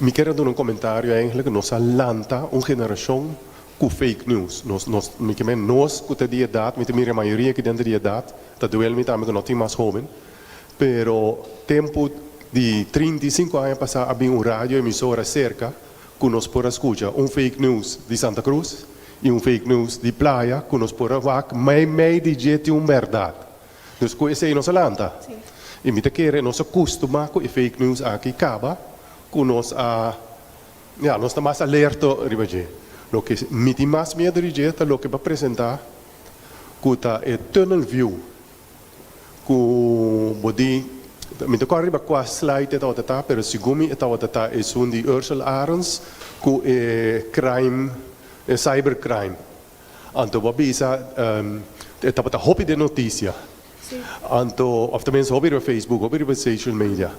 Mi kier duna un comentario eigenlijk. Nos a lanta un generacion. Ku fake news. Nos, nos, mi ke men nos ku ta di edat, mi ta mira e mayoria aki denter di edat, ta duel mi tambe ku no tin mas hoben, pero tempu di 35 aña pasá a bin un radio emisora serka ku nos por a skucha un fake news di Santa Cruz i un fake news di Playa ku nos por a wak mei mei di dje tin un bèrdat. Dus ku esei nos a lanta. I mi ta kere nos a kustumá ku e fake news aki kaba ku nos a Ya, nos ta mas alerto riba dje. Loke mi tin mas miedu di dje ta loke bo a presentá ku ta e tunnel view ku bo di, mi ta kòrda riba kua slide e tabata ta, pero segun mi e tabata ta esun di Ursel Arends ku e crime, e cyber crime. Anto bo a bisa e tabata hopi den notisia. Anto, òf tenminste hopi riba Facebook, hopi riba social media.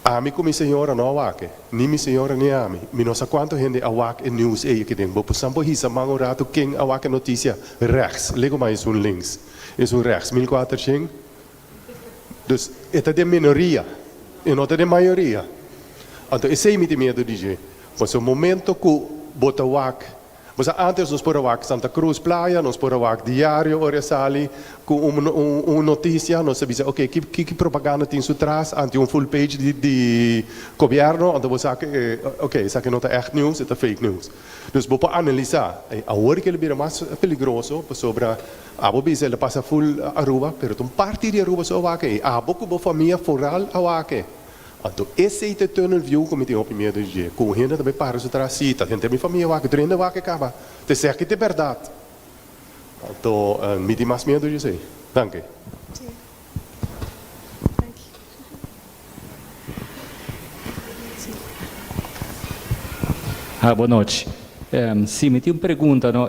Ami ku mi señora no a wak e, ni mi señora ni ami. Mi no sa kuantu hende a wak e news ei aki den. Bo por san por hisa man un ratu ken a wak e notisia rechts, lego mai esun links, esun rechts, 1400. Dus e ta den minoria, e no ta den mayoria. Anto esei mi tin miedu di dje. Pasobra momento ku bo ta wak. Bo sa antes nos por a wak Santa Cruz Playa, nos por a wak Diario ora e sali cu un un noticia, nos ta bisa ok ki ki propaganda tin su tras anti un full page di di gobierno, anto bo sa cu ok esaki no ta echt news, e ta fake news. Dus bo por analisa. Awor ke lo bira mas peligroso pasobra abo bisa el a pasa full Aruba, pero ta un parti di Aruba so a wak ey. Abo cu bo famia foral a wak ey. Anto esei ta e tunnel view ku mi tin hopi miedu di dje, ku un hende ta bai para su tras si ta henter mi famia wak, tur hende wak e kaba, ta esaki ta e bèrdat. Anto mi tin mas miedu di esei. Danki. Ha, bon nochi. Si, mi tin un pregunta, no.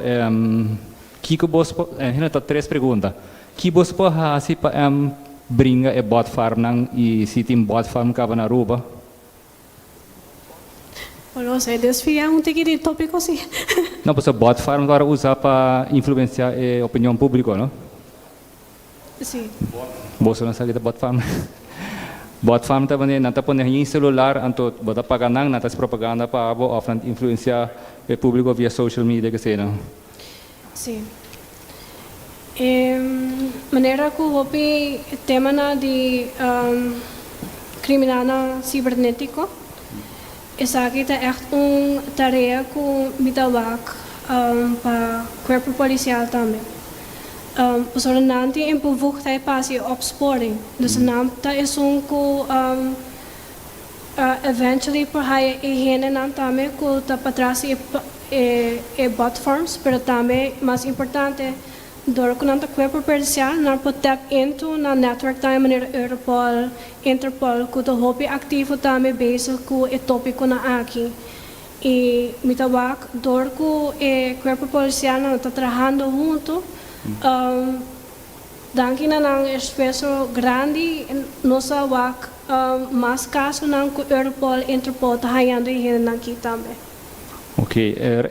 Kiko bos por, en ta tres pregunta. Ki bos por hasi pa bringa e bot farmnan y si tin bot farm caba na Aruba? Bueno, nos a desvia un tiki di topico si. No, pasobra bot farm ta ora usa pa influencia e opinion publico, no? Si. Boso no sa ki ta bot farm? Bot farm ta wanneer nan ta pone yin celular anto bo ta paga nan, nan ta haci propaganda pa bo of nan ta influencia e publico via social media keseynan. Sí. E manera ku hopi temanan di kriminalnan sibernetiko, esaki ta ègt un tarea ku mi ta wak pa kuerpo polisial tambe. Pasobra nan tin e bevoegdheid pa hasi e opsporing. Dus nan ta esun ku Eventually por haya e hendenan tambe cu ta patras di e bot farms, pero tambe mas importante dor cu nan ta cuerpo policial nan por tap into nan network tambe manera Europol, Interpol cu ta hopi activo tambe bezig cu e topiconan aki. Y mi ta wak dor cu e cuerpo policialnan ta trahando hunto, Danki na nan esfuerso grandi nos a wak mas kasonan ku Europol, Interpol ta hañando e hendenan aki tambe. Ok,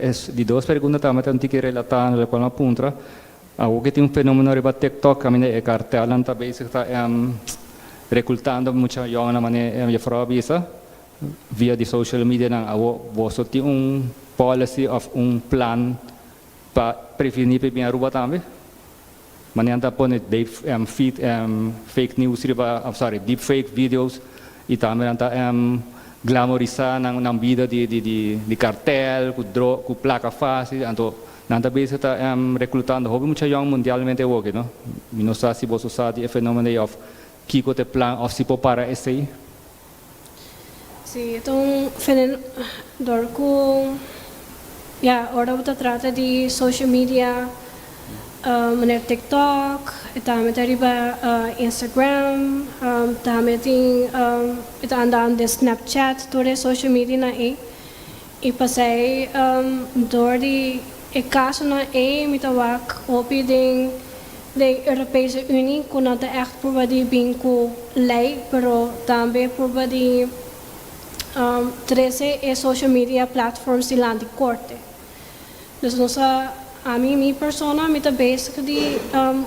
es di dos pregunta tambe ta un tiki relatá na lokual mi a puntra. Awor ke tin un fenomeno riba TikTok kaminda e kartelnan ta bezig ta rekultando mucha yòngenan manera juffrouw a bisa via di social medianan. Awor boso tin un policy òf un plan pa prevení pa e bin Aruba tambe? Manera ta pone deep feed fake news riba I'm sorry deep fake videos y tambe nan ta glamorisa nan nan bida di di di cartel cu dro cu placa facil anto nan ta bezig ta reclutando hopi mucha yong mundialmente awoki no mi no sa si boso sa di e fenomeno ey of kico ta e plan of si por para esey. Si e ta un feneno dor cu ya ora bo ta trata di social media manera TikTok e tambe ta riba Instagram tambe tin e ta andando den Snapchat tur e social medianan ey y pasey dor di e casonan ey mi ta wak hopi den Den Europese Unie ku nan ta ègt purba di bin ku lei pero tambe purba di trese e social media platforms dilanti korte. Dus nos a, ami mi persona mi ta bezig di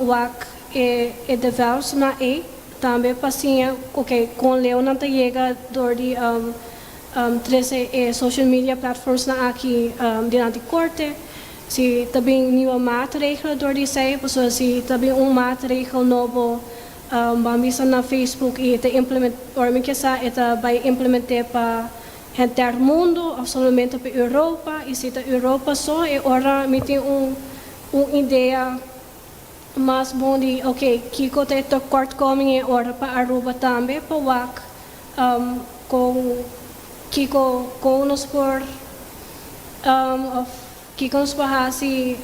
wak e e developsnan ei tambe pa siña oke kon leu nan ta yega dor di trese e social media platformsnan aki dilanti korte. Si ta bin nieuwe maatregelen door di esey, pasobra si ta bin un maatregel nobo, ban bisa na Facebook y ta implement, ora mi ke sa e ta bay implemente pa henter mundo of solamente pa Europa y si ta Europa so e ora mi tin un un idea mas bon di ok kico ta e tekortkoming e ora pa Aruba tambe pa wak con kico con nos por of kico nos por haci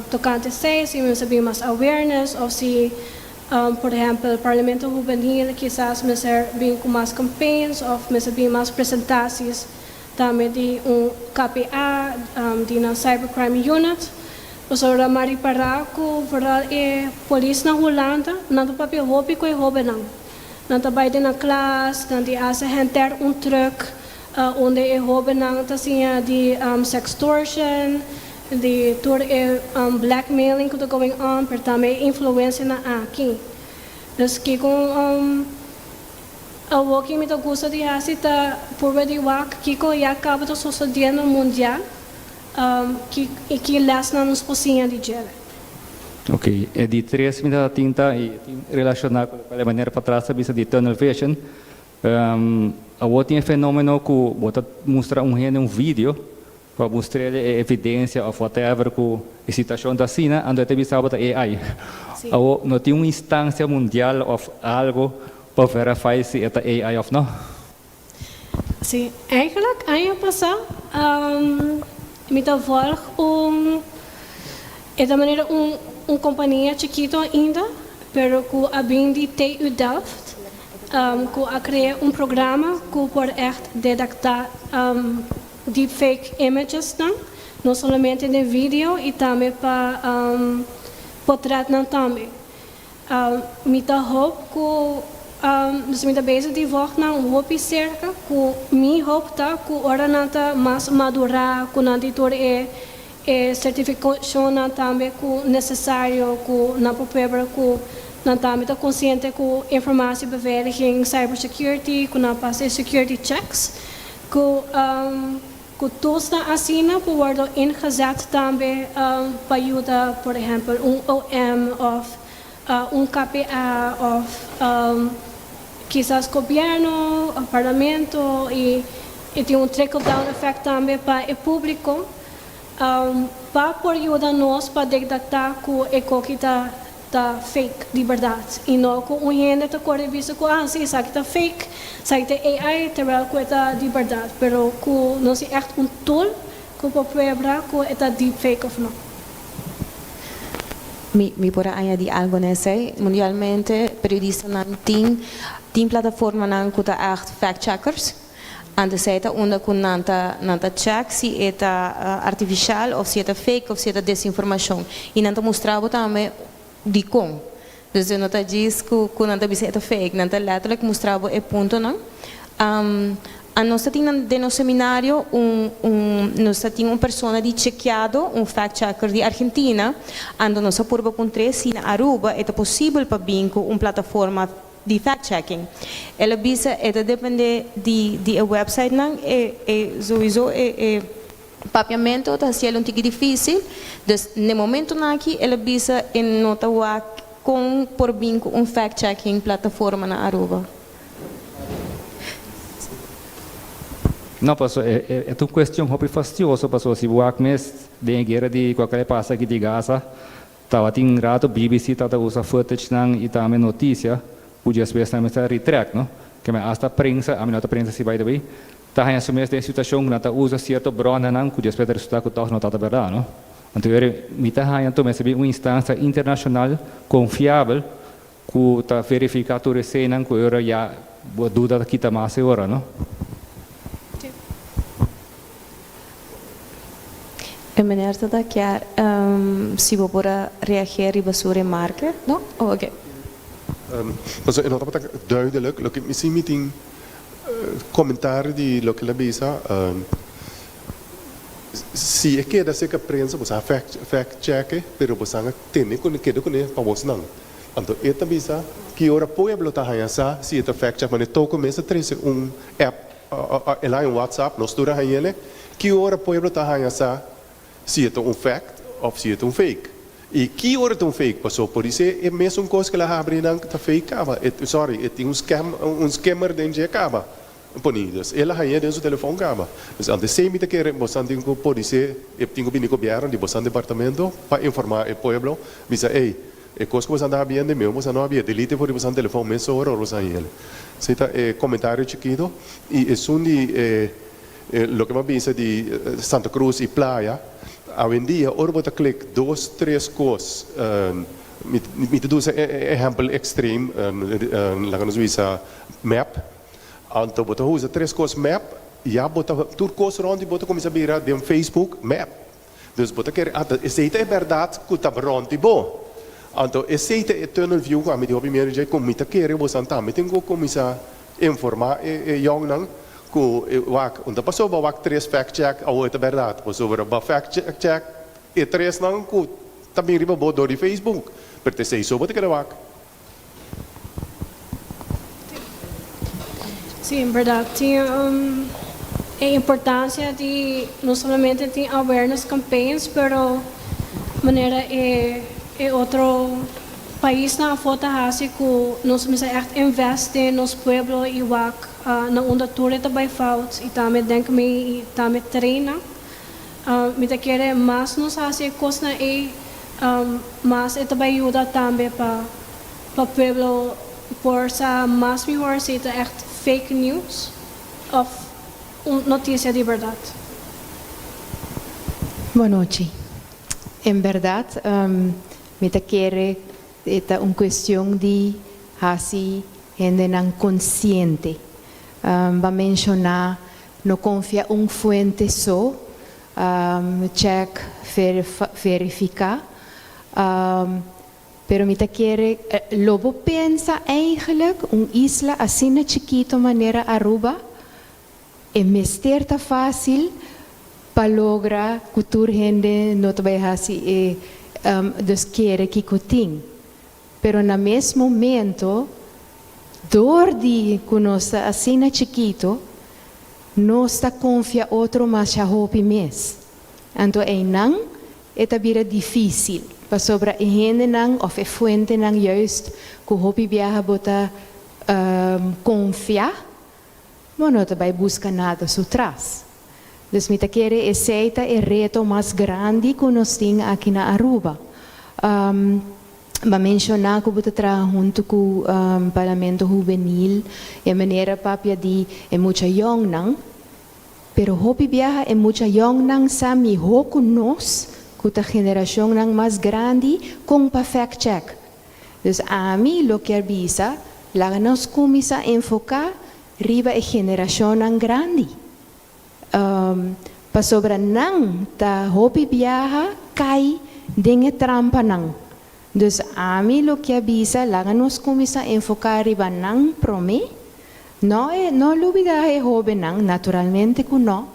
tocante esey, si mester bin mas awareness of si por ehempel Parlamento Hubenil kisas mester bin cu mas campaigns of mester bin mas presentaties tambe di un KPA di nan Cybercrime Unit. Pasobra m'a ripara cu vooral e polis na Hulanda nan ta papia hopi cu e hobennan. Nan ta bai den nan klas, nan di haci henter un truck unda e hobennan ta siña di sextortion, di tur e blackmailing cu ta going on, pero tambe e influencianan aki. Dus kico awoki mi ta gusta di haci ta purba di wak kico ya caba ta sucediendo mundial y ki lesnan nos por siña di djele. Ok, e di tres mi ta tin ta y tin relaciona cu locual e meneer patras a bisa di tunnel vision. Awor tin e fenomeno cu bo ta mustra un hende un video pa mustr'el e evidencia of whatever cu e situacion ta asina, anto e ta bisa bo ta AI. Awor no tin un instancia mundial of algo pa verify si e ta AI of no? Sí, eigenlijk aña pasá mi ta volg un, e ta manera un un kompania chikito ainda, pero ku a bin di TU Delft, ku a krea un programa ku por ègt dedektá deepfake imagesnan, no solamente den video i tambe pa potretnan tambe. Mi ta hoop ku dus mi ta bezig di wòg nan hopi serka ku mi hoop ta ku ora nan ta mas madurá ku nan tin tur e e sertifikashonnan tambe ku nesesario ku nan por prueba ku nan tambe ta konsiente ku informatiebeveiliging, cybersecurity, ku nan pasa e security checks ku Ku toolsnan asina por wordo ingezet tambe pa yuda por ehempel un OM of un KPA of kisas gobierno of parlamento y e tin un trickle down effect tambe pa e publico pa por yuda nos pa detecta cu e koki ta ta fake di berdad y no cu un hende ta core bisa cu ah si esaki ta fake, esaki ta AI terwijl cu e ta di berdad, pero cu nos tin echt un tool cu por pruebra cu e ta deep fake of no. Mi mi por a añadi algo na esey. Mundialmente periodistanan tin tin plataformanan cu ta echt fact checkers. Antes esey ta unda cu nan ta nan ta check si e ta artificial of si e ta fake of si e ta desinformacion. Y nan ta mustra bo tambe dicon. Dus e no ta djis cu cu nan ta bisa e ta fake. Nan ta letterlijk mustra bo e puntonan. A nos ta tin nan den nos seminario un un nos ta tin un persona di chekeado, un fact checker di Argentina. Anto nos a purba puntr'é si na Aruba e ta posibel pa bin cu un plataforma di fact checking. El a bisa e ta depende di di e website nan e e souiso e e papiamento ta haciel un tiki dificil dus n'e momentonan aki el a bisa e no ta wak con por bin cu un fact checking plataforma na Aruba. No paso e e e ta un cuestion hopi fastioso paso si bo wak mes den e guera di cualkier a pasa aki di Gaza Tabatin rato BBC tabata usa footagenan y tambe noticia cu despues nan mester a retract, no? Keme hasta prensa, ami no ta prensa si by the way, ta haña su mes den situacion cu nan ta usa cierto bronnanan cu despues ta resulta cu toch no tabata berdad, no? Anto eri mi ta haña anto mester bin un instancia internacional confiabel cu ta verifica tur eseynan cu ora ya bo duda ta kita mas e ora, no? E meneer ta ta kier si bo por a reageer riba su remarke, no? Oh, oke. Pasobra e no tabata duidelijk. Loke mi si mi tin comentario di loke el a bisa, si e keda cerca prensa bo sa fact fact check e, pero bo san a tene cune keda cune pa bosnan. Anto e ta bisa ki ora pueblo ta haña sa si e ta fact check, mane toko mes a trece un app. El haña un WhatsApp, nos tur a hañ'ele. Ki ora pueblo ta haña sa si e ta un fact? òf si e ta un fake. I ki ora ta un fake? Paso podisé e mesun kos ku el a habri nan ta fake kaba. E, sorry, e tin un scam, un scammer den dje kaba poni. Dus el a hañ'é den su telefòn kaba. Dus antes esei mi ta kere bosan tin ku podisé e tin ku bini gobièrnu di bosan departamento pa informá e pueblo, bisa ey, e kos ku bosan ta habiendo mi bosan no habié, delete for di bosan telefòn mesora ora bosan hañ'el. Esei ta e komentario chikito. I esun di e loke mi a bisa di Santa Cruz i Playa, awendia ora bo ta klik dos tres kos, mi ta duna e ehèmpel ekstrem, laga nos bisa map, anto bo ta usa tres kos map, ya bo ta tur kos rònt di bo ta kuminsá bira den Facebook map. Dus bo ta kere, anto esei ta e bèrdat ku ta rònt di bo. Anto esei ta e tunnel view ku ami di hopi miedu dje, ku mi ta kere bosan tambe tin ku kuminsá informá e yòngnan ku wak, un ta pasobra bo a wak tres fact check awor e ta bèrdat, pasobra bo a fact check e tresnan ku ta bin riba bo dor di Facebook, pero ta esei so bo ta kere wak. Sí, en berdad tin e importancia di no solamente tin awareness campaigns, pero manera e e otro paisnan afo ta haci cu nos mester echt invest den nos pueblo y wak na unda tur e ta bay fout y tambe denk mee y tambe train nan. Mi ta kere mas nos haci e cosnan ey mas e ta bay yuda tambe pa pa pueblo por sa mas mihor si ta echt fake news of un noticia di berdad. Bon nochi. En berdad mi ta kere e ta un cuestion di haci hendenan consciente. Ba menciona no confia un fuente so, check, verifica. Pero mi ta kere, lo bo pensa eigenlijk un isla asina chikito manera Aruba, e mester ta facil pa logra cu tur hende no ta bay haci e, dus kere kico tin. Pero na mes momento, dor di cu nos ta asina chikito, nos ta confia otro masha hopi mes. Anto eynan e ta bira dificil, pasobra e hendenan of e fuentenan juist cu hopi biaha bo ta confia, bo no ta bay busca nada su tras. Dus mi ta kere esey ta e reto mas grandi cu nos tin aki na Aruba. Bo a menciona cu bo ta traha hunto cu Parlamento Hubenil, e manera papia di e mucha yongnan, pero hopi biaha e mucha yongnan sa miho cu nos, cu ta generacionnan mas grandi, con pa fact check. Dus ami lo kier bisa, laga nos cuminsa enfoca riba e generacionnan grandi. Pasobra nan ta hopi biaha kai den e trampanan. Dus ami lo ke bisa laga nos kuminsá enfoká riba nan promé. No e no lubidá e hóbennan, naturalmente ku no,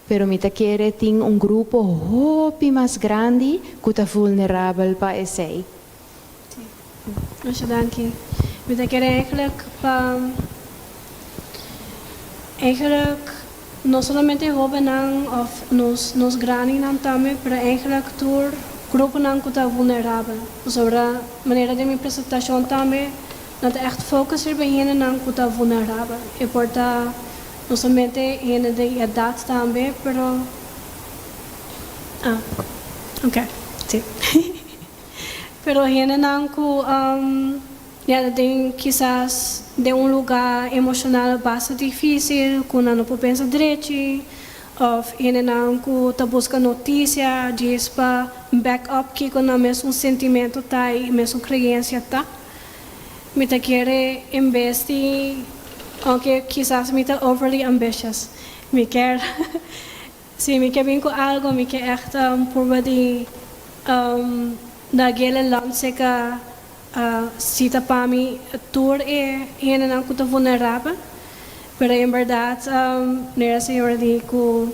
pero mi ta kere tin un grupo hopi mas grandi ku ta vulnerabel pa esei. Sí, masha danki. Mi ta kere eigenlijk pa eigenlijk no solamente hobennan of nos nos grandinan tambe, pero eigenlijk tur gruponan ku ta vulnerabel. Pasobra manera den mi presentashon tambe nan ta echt focus riba hendenan ku ta vulnerabel. E por ta no solamente hende di edat tambe, pero ah oke, sí. Pero hendenan ku ya ta den kisas den un lugá emoshonal basta difísil ku nan no por pensa drechi òf hendenan ku ta buska notisia djis pa back up kiko nan mesun sentimentu ta i mesun kreensia ta. Mi ta kere en bes di, ounke kisas mi ta overly ambitious, mi kier Si mi ke bin ku algo mi ke ègt purba di na gele land seka si ta pa mi tur e hendenan ku ta vulnerabel pero en bèrdat manera señora di ku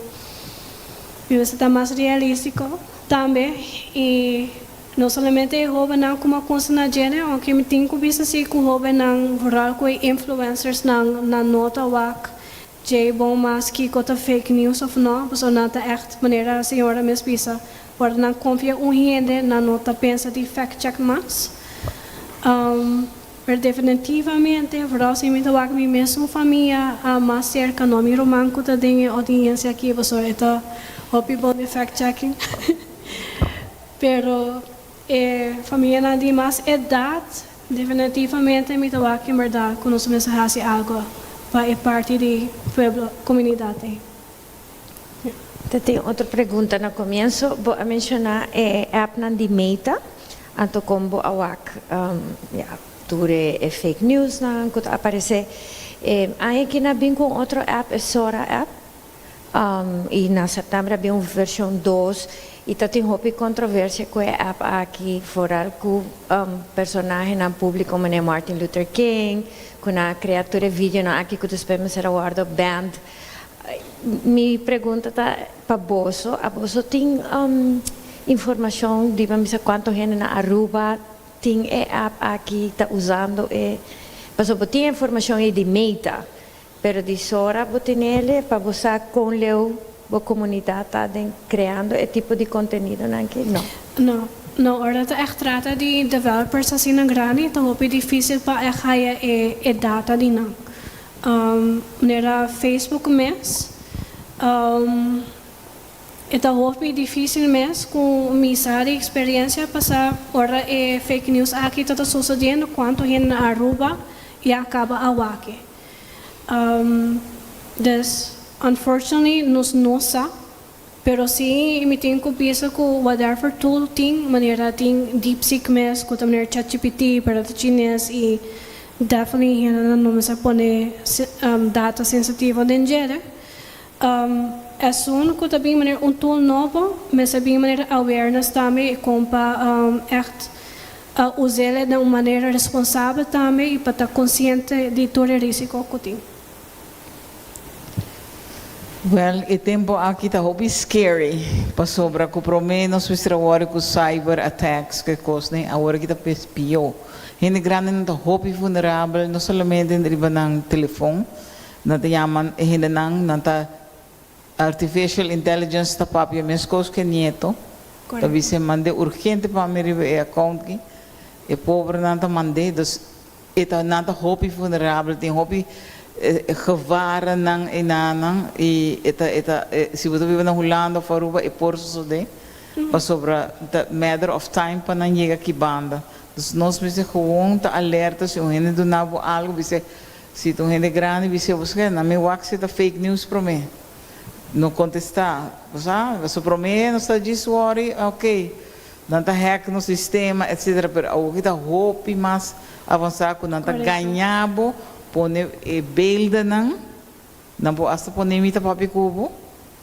mi mester ta mas realístiko tambe i no solamente e hóbennan ku mi a kunsa na djene ounke mi tin ku bisa si ku hóbennan vooral ku e influencersnan nan no ta wak Djei bon mas kiko ta fake news of no, pasobra nan ta echt manera señora mes bisa. Ora nan konfia un hende, nan no ta pensa di fact check mas. Pero definitivamente, vooral si mi ta wak mi mesun famia mas serka, no mi ruman ku ta den e oudiensia aki, pasobra e ta hopi bon den fact checking. Pero e famianan di mas edat, definitivamente mi ta wak en bèrdat ku nos mester hasi algu pa e parti di pueblo, komunidat ei. Ta tin otro pregunta. Na comienzo bo a menciona e appnan di Meta, anto con bo a wak ya tur e fake newsnan cu ta aparece. E aña aki nan a bin cu un otro app, e Sora app, y na september a bin un version 2 y ta tin hopi controversia cu e app aki, vooral cu personahenan publico manera Martin Luther King, cu nan a crea tur e videonan aki cu despues mester a wordo banned. Mi pregunta ta pa boso, a boso tin informacion di pa misa cuanto hende na Aruba tin e app aki, ta usando e, pasobra bo tin informacion ey di Meta, pero di Sora bo tinele pa bo sa con leu bo comunidad ta den creando e tipo di contenidonan aki? No. No, no, ora ta echt trata di developers asina grandi ta hopi dificil pa echt haya e data di nan. Manera Facebook mes, e ta hopi difícil mes ku mi sa di experiencia pasá ora e fake news aki ta ta sucediendo cuanto hende na Aruba ya caba a wak e. Dus unfortunately nos no sa, pero si mi tin ku bisa ku whatever tool tin, manera tin DeepSeek mes ku ta manera ChatGPT pero ta chines y definitely hendenan no mester pone data sensitivo den djede. Esun ku ta bin manera un tool nobo mester bin manera awareness tambe i kon pa ègt us'el den un manera responsabel tambe i pa ta konsiente di tur e risiko ku tin. Wèl, e tempu aki ta hopi scary pasobra ku promé nos mester a wòrdu ku cyber attacks ku e kosnan awor aki ta pió. Hende grandinan ta hopi vulnerabel no solamente riba nan telefon. Nan ta yama e hendenan, nan ta artificial intelligence ta papia mescos cu e nieto. Ta bisa e mand'e urgente pa mi riba e account ki. E pobernan ta mand'e. Dus e ta nan ta hopi vulnerabel, tin hopi gevarennan enanan y e ta e ta si bo ta biba na Hulanda of Aruba e por sosode pasobra ta matter of time pa nan yega ki banda. Dus nos mester gewoon ta alerta si un hende duna bo algo bisa Si ta un hende grandi bis'é bo skel na mi wak si ta fake news promé. No kontestá. Bo sa? Pasobra promé nos ta djis wòri, ok, nan ta hack nos sistema etcetera pero awoki ta hopi mas avansá ku nan ta gañá bo, pone e beeldennan, nan por asta pone mi ta papia ku bo,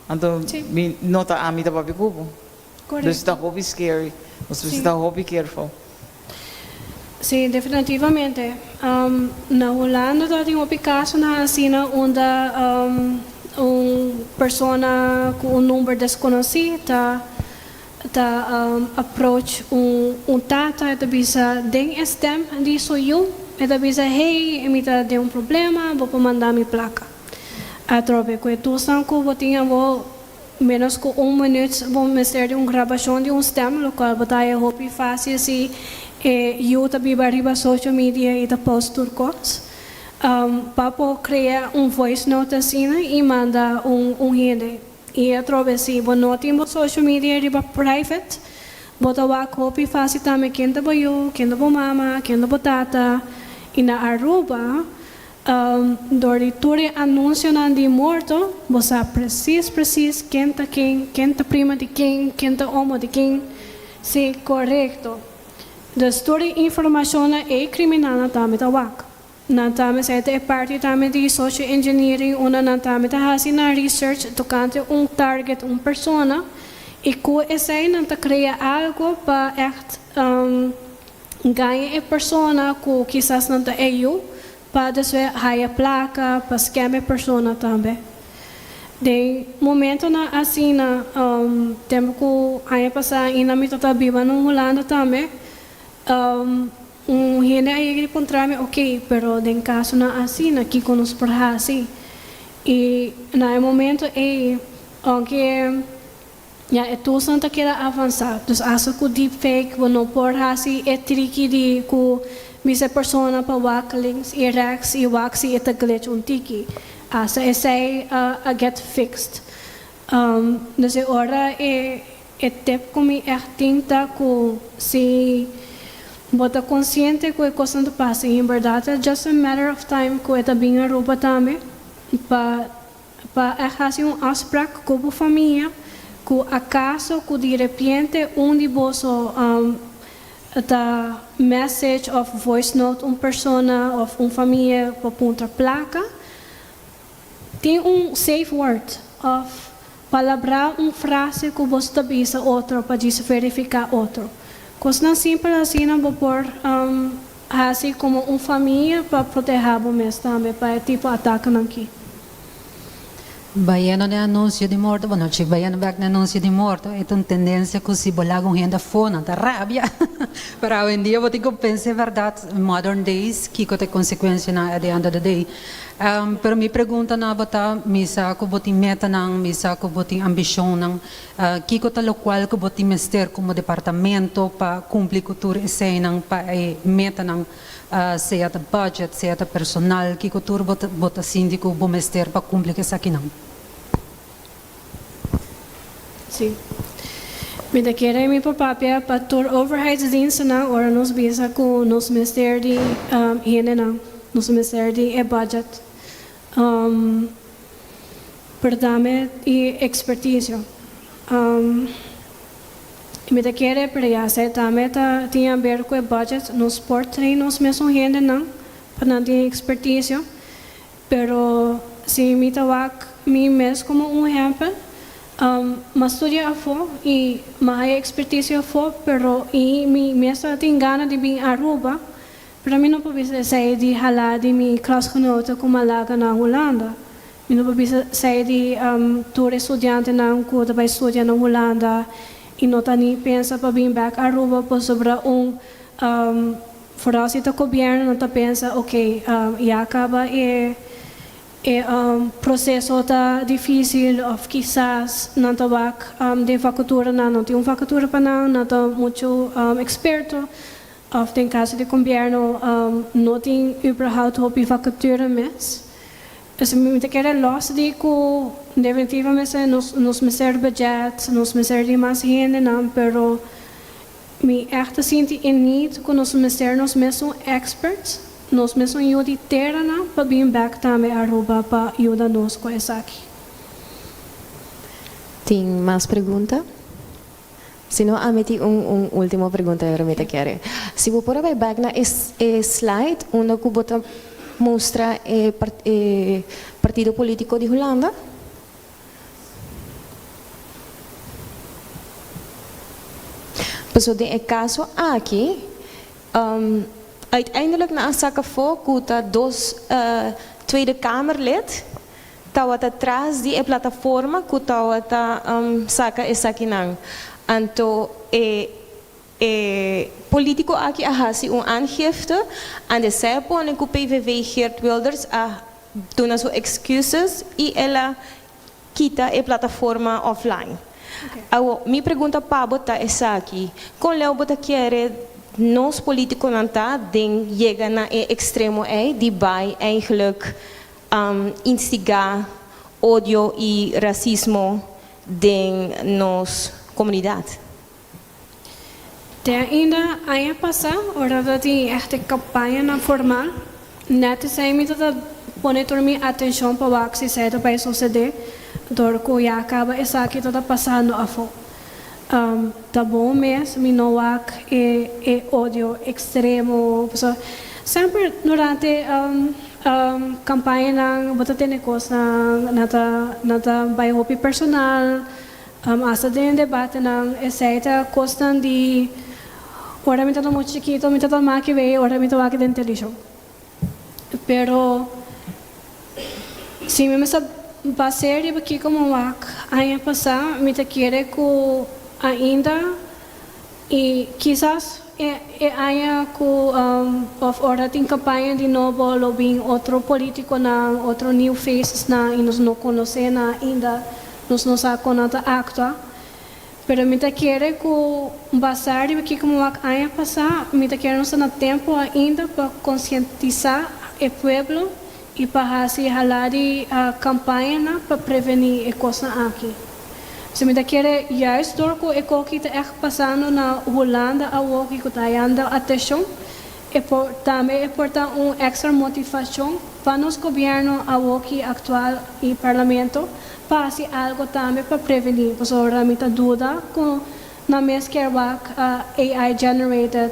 anto mi no ta ami ta papia ku bo. Dus ta hopi scary. Nos mester ta hopi careful. Sí, definitivamente. Na Hulanda ta tin hopi kasonan asina unda un persona ku un number deskonosí ta ta approach un tata, e ta bisa den e stem di su yu, e ta bisa, hey, mi ta den un problema, bo por manda mi plaka. Atrobe ku e tusnan ku bo tin awor Menos ku un minuut bo mester di un grabashon di un stem, lokual bo ta haña hopi fásil si e yu ta biba riba social media i ta post tur kos. Pa por krea un voice note asina i manda un un hende. I atrobe si bo no tin bo social media riba private, bo ta wak hopi fásil tambe ken ta bo yu, ken ta bo mama, ken ta bo tata. I na Aruba Dor di tur e anunsionan di morto, bo sa presis presis ken ta ken, ken ta prima di ken, ken ta omo di ken. Sí, korekto. Dus tur e informashonnan ei kriminalnan tambe ta wak. Nan tambe sa e ta e parti tambe di social engineering unda nan tambe ta hasi nan research tokante un target, un persona, i ku esei nan ta krea algu pa ègt Gaña e persona ku kisas nan ta e yu pa despues haya plaka pa scam e persona tambe. Den momentonan asina, tempu ku aña pasá ainda mi ta ta biba na Hulanda tambe, un hende a yega di puntra mi, ok, pero den kasonan asina kiko nos por hasi? I na e momento ei, aunke. Ya e toolsnan ta keda avansa. Dus hasta ku deepfake bo no por hasi e triki di ku bisa e persona pa wak links i rechts i wak si e ta glitch un tiki. Hasta esei a get fixed. Dus e ora e e tip ku mi ègt tin ta ku si bo ta konsiente ku e kosnan ta pasa i en bèrdat ta just a matter of time ku e ta bin Aruba tambe pa Pa e hasi un afsprak ku bo famia ku akaso ku di repente un di boso ta message òf voice note un persona òf un famia pa puntra plaka, tin un safe word òf palabrá un frase ku boso ta bisa otro pa djis verifiká otro. Kosnan simpel asina bo por Hasi komo un famia pa protehá bo mes tambe pa e tipo atakenan ki. Bayendo den anunsio di morto, bo no chik bayendo bek den anunsio di morto, e ta un tendensia ku si bo laga un hende afó nan ta rabia. Pero awendia bo tin ku pensa e bèrdat, modern days, kiko ta e konsekuensianan at the end of the day. Pero mi pregunta na bo ta, mi sa ku bo tin metanan, mi sa ku bo tin ambishonnan, Kiko ta lokual ku bo tin mester komo departamento pa kumpli ku tur eseinan pa e metanan, sea ta budget, sea ta personal, kiko tur bo ta bo ta sinti ku bo mester pa kumpli ku esakinan? Sí. Mi ta kere mi por papia pa tur overheidsdienstennan ora nos bisa ku nos mester di hendenan, nos mester di e budget. Pero tambe e experticio. Y mi ta kere, pero ya esey tambe ta tin haber cu e budget. Nos por train nos mesun hendenan pa nan tin experticio, pero si mi ta wak mi mes como un ehempel, m'a studia afo y m'a haya experticio afo, pero y mi mes ta tin gana di bin Aruba. Pero mi no por bisa esei di hala di mi klasgenoten ku m'a laga na Hulanda. Mi no por bisa esei di tur e studiantenan ku ta bai studia na Hulanda i no ta ni pensa pa bin bèk Aruba pasobra un foral si ta gobièrnu nan ta pensa oke ya kaba e e proseso ta difísil òf kisas nan ta wak den vakaturanan no tin un vakatura pa nan, nan ta muchu eksperto. Of den caso di gombierno no tin überhaupt hopi vacature mes. Pues mi ta kere los di cu definitivamente nos nos mester budget, nos mester di mas hendenan, pero mi echt ta sinti e need cu nos mester nos mesun experts, nos mesun yu di teranan pa bin bek tambe Aruba pa yuda nos cu esaki. Tin mas pregunta? Si no ami tin un un ultimo pregunta ahora mi ta kere. Si bo por a bai bek na e e slide unda ku bo ta mustra e e partido politico di Hulanda. Paso den e caso aki uiteindelijk nan a saca afo ku ta dos Tweede Kamerlid Tawata tras di e plataforma ku tawata saka esakinan. Anto e e politiko aki a hasi un aangifte ande esei a pone ku PVV Geert Wilders a duna su excuses i el a kita e plataforma offline. Awo mi pregunta pa bo ta esaki, kon leu bo ta kere nos politikonan ta den yega na e ekstremo ei di bai eigenlijk instigá odio i rasismo den nos komunidat. Te ainda aña pasá, ora ta tin ègt e kampañanan formal, nèt esei mi ta ta pone tur mi atenshon pa wak si esei ta bai susedé, dor ku ya kaba esaki ta ta pasando afó. Ta bon mes mi no wak e e odio ekstremo, pasobra semper durante Campañanan bo ta tene cosnan nan ta nan ta bay hopi personal hasta den debatenan esey ta cosnan di ora mi tabata mucho chikito mi tabata maki wey ora mi ta wak den television pero si mi mester base riba kico mi wak aña pasa mi ta kere cu ainda Y kisas e e aña cu of ora tin campaña di nobo lo bin otro politiconan, otro new facesnan y nos no conoce nan ainda, nos no sa con nan ta actua. Pero mi ta kere ku basá riba kiko mi wak aña pasá, mi ta kere nos ta na tempu ainda pa konsientisá e pueblo i pa hasi halá di kampañanan pa prevení e kosnan aki. So mi ta kere juist dor ku e koki ta ègt pasando na Hulanda awoki ku ta hayando atenshon, e por tambe e por ta un èkstra motivashon pa nos gobièrnu awoki aktual i parlamento Pa hasi algo tambe pa prevení, pasobra mi ta duda ku nan mes kier wak AI generated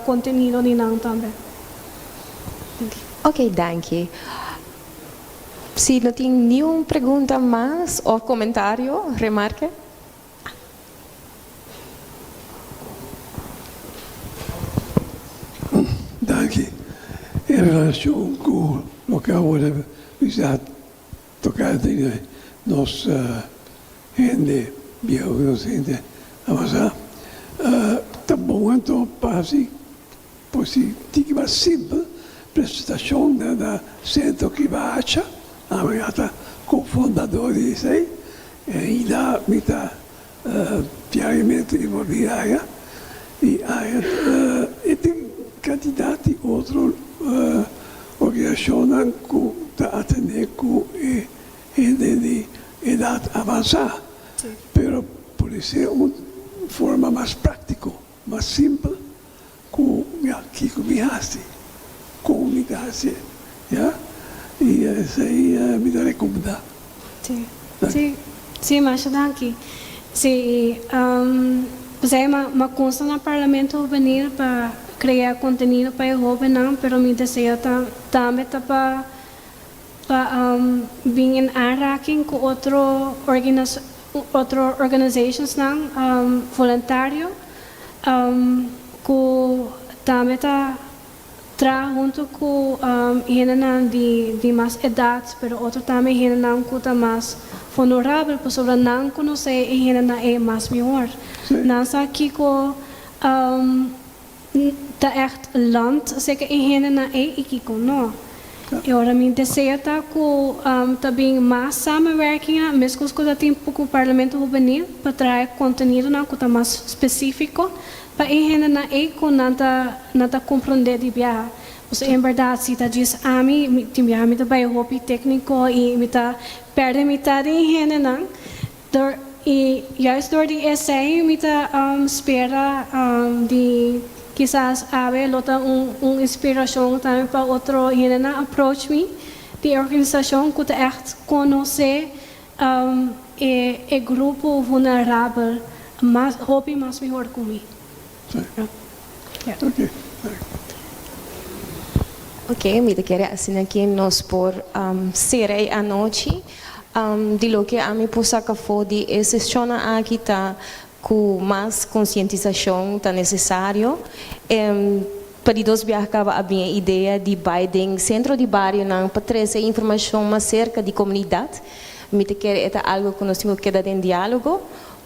kontenido di nan tambe. Ok, danki. Si no tin niun pregunta mas of komentario, remarke? Danki. En relashon ku loke awor a bisa Tocante di nos hende bieu, nos hende avanzá, ta bon anto pa haci por si tiki mas simpel presentacion na centro Kibahacha, ami a ta cofundador di esey, y ainda mi ta diariamente envolvi aya, y aya e tin cantidad di otro organisacionnan cu ta atende cu e hende di edad avansa, pero por ser un forma mas practico, mas simpel cu ya kico mi haci, con mi ta hacié, ya, y esey mi ta recomenda. Sí, sí, sí, masha danki. Sí, p'esei m'a consta na Parlamento Hubenil pa crea contenido pa e hobennan, pero mi deseo ta tambe ta pa pa bin in aanraking cu otro otro organizationsnan voluntario cu tambe ta traha hunto cu hendenan di mas edad, pero otro tambe hendenan cu ta mas vulnerabel, pasobra nan conoce e hendenan ey mas mihor. Nan sa kico ta echt land seca e hendenan ey y kico no. Y ora mi deseo ta cu ta bin mas samenwerkingen, mescos cu ta tin cu Parlamento Hubenil, pa trae contenidonan cu ta mas specifico Pa e hendenan ei ku nan ta nan ta komprondé di biaha. Pasobra en bèrdat si ta djis ami, mi tin biaha mi ta bai hopi tékniko i mi ta pèrdè mitad di e hendenan. Dor i juist dor di esei mi ta spera di kisas awe lo ta un un inspirashon tambe pa otro hendenan approach mi di e organisashon ku ta ègt konosé E e grupo vulnerabel mas hopi mas mihor ku mi. Ok, mi ta kere asina ki nos por sera e anochi. Di loke ami por saka afó di e seshonnan aki ta ku mas konsientisashon ta nesesario. Pa di dos biaha kaba a bin e idea di bai den sentro di barionan pa trese e informashon mas serka di komunidat. Mi ta kere e ta algu ku nos tin ku keda den diálogo.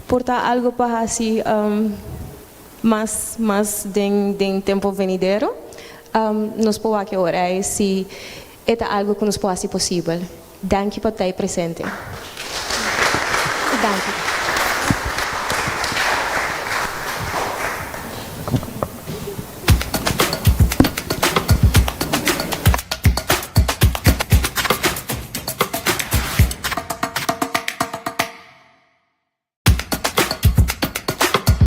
Por ta algu pa hasi mas mas den den tempu venidero. Nos por wak e ora ei si e ta algu ku nos por hasi posibel. Danki pa ta ei presente. Danki.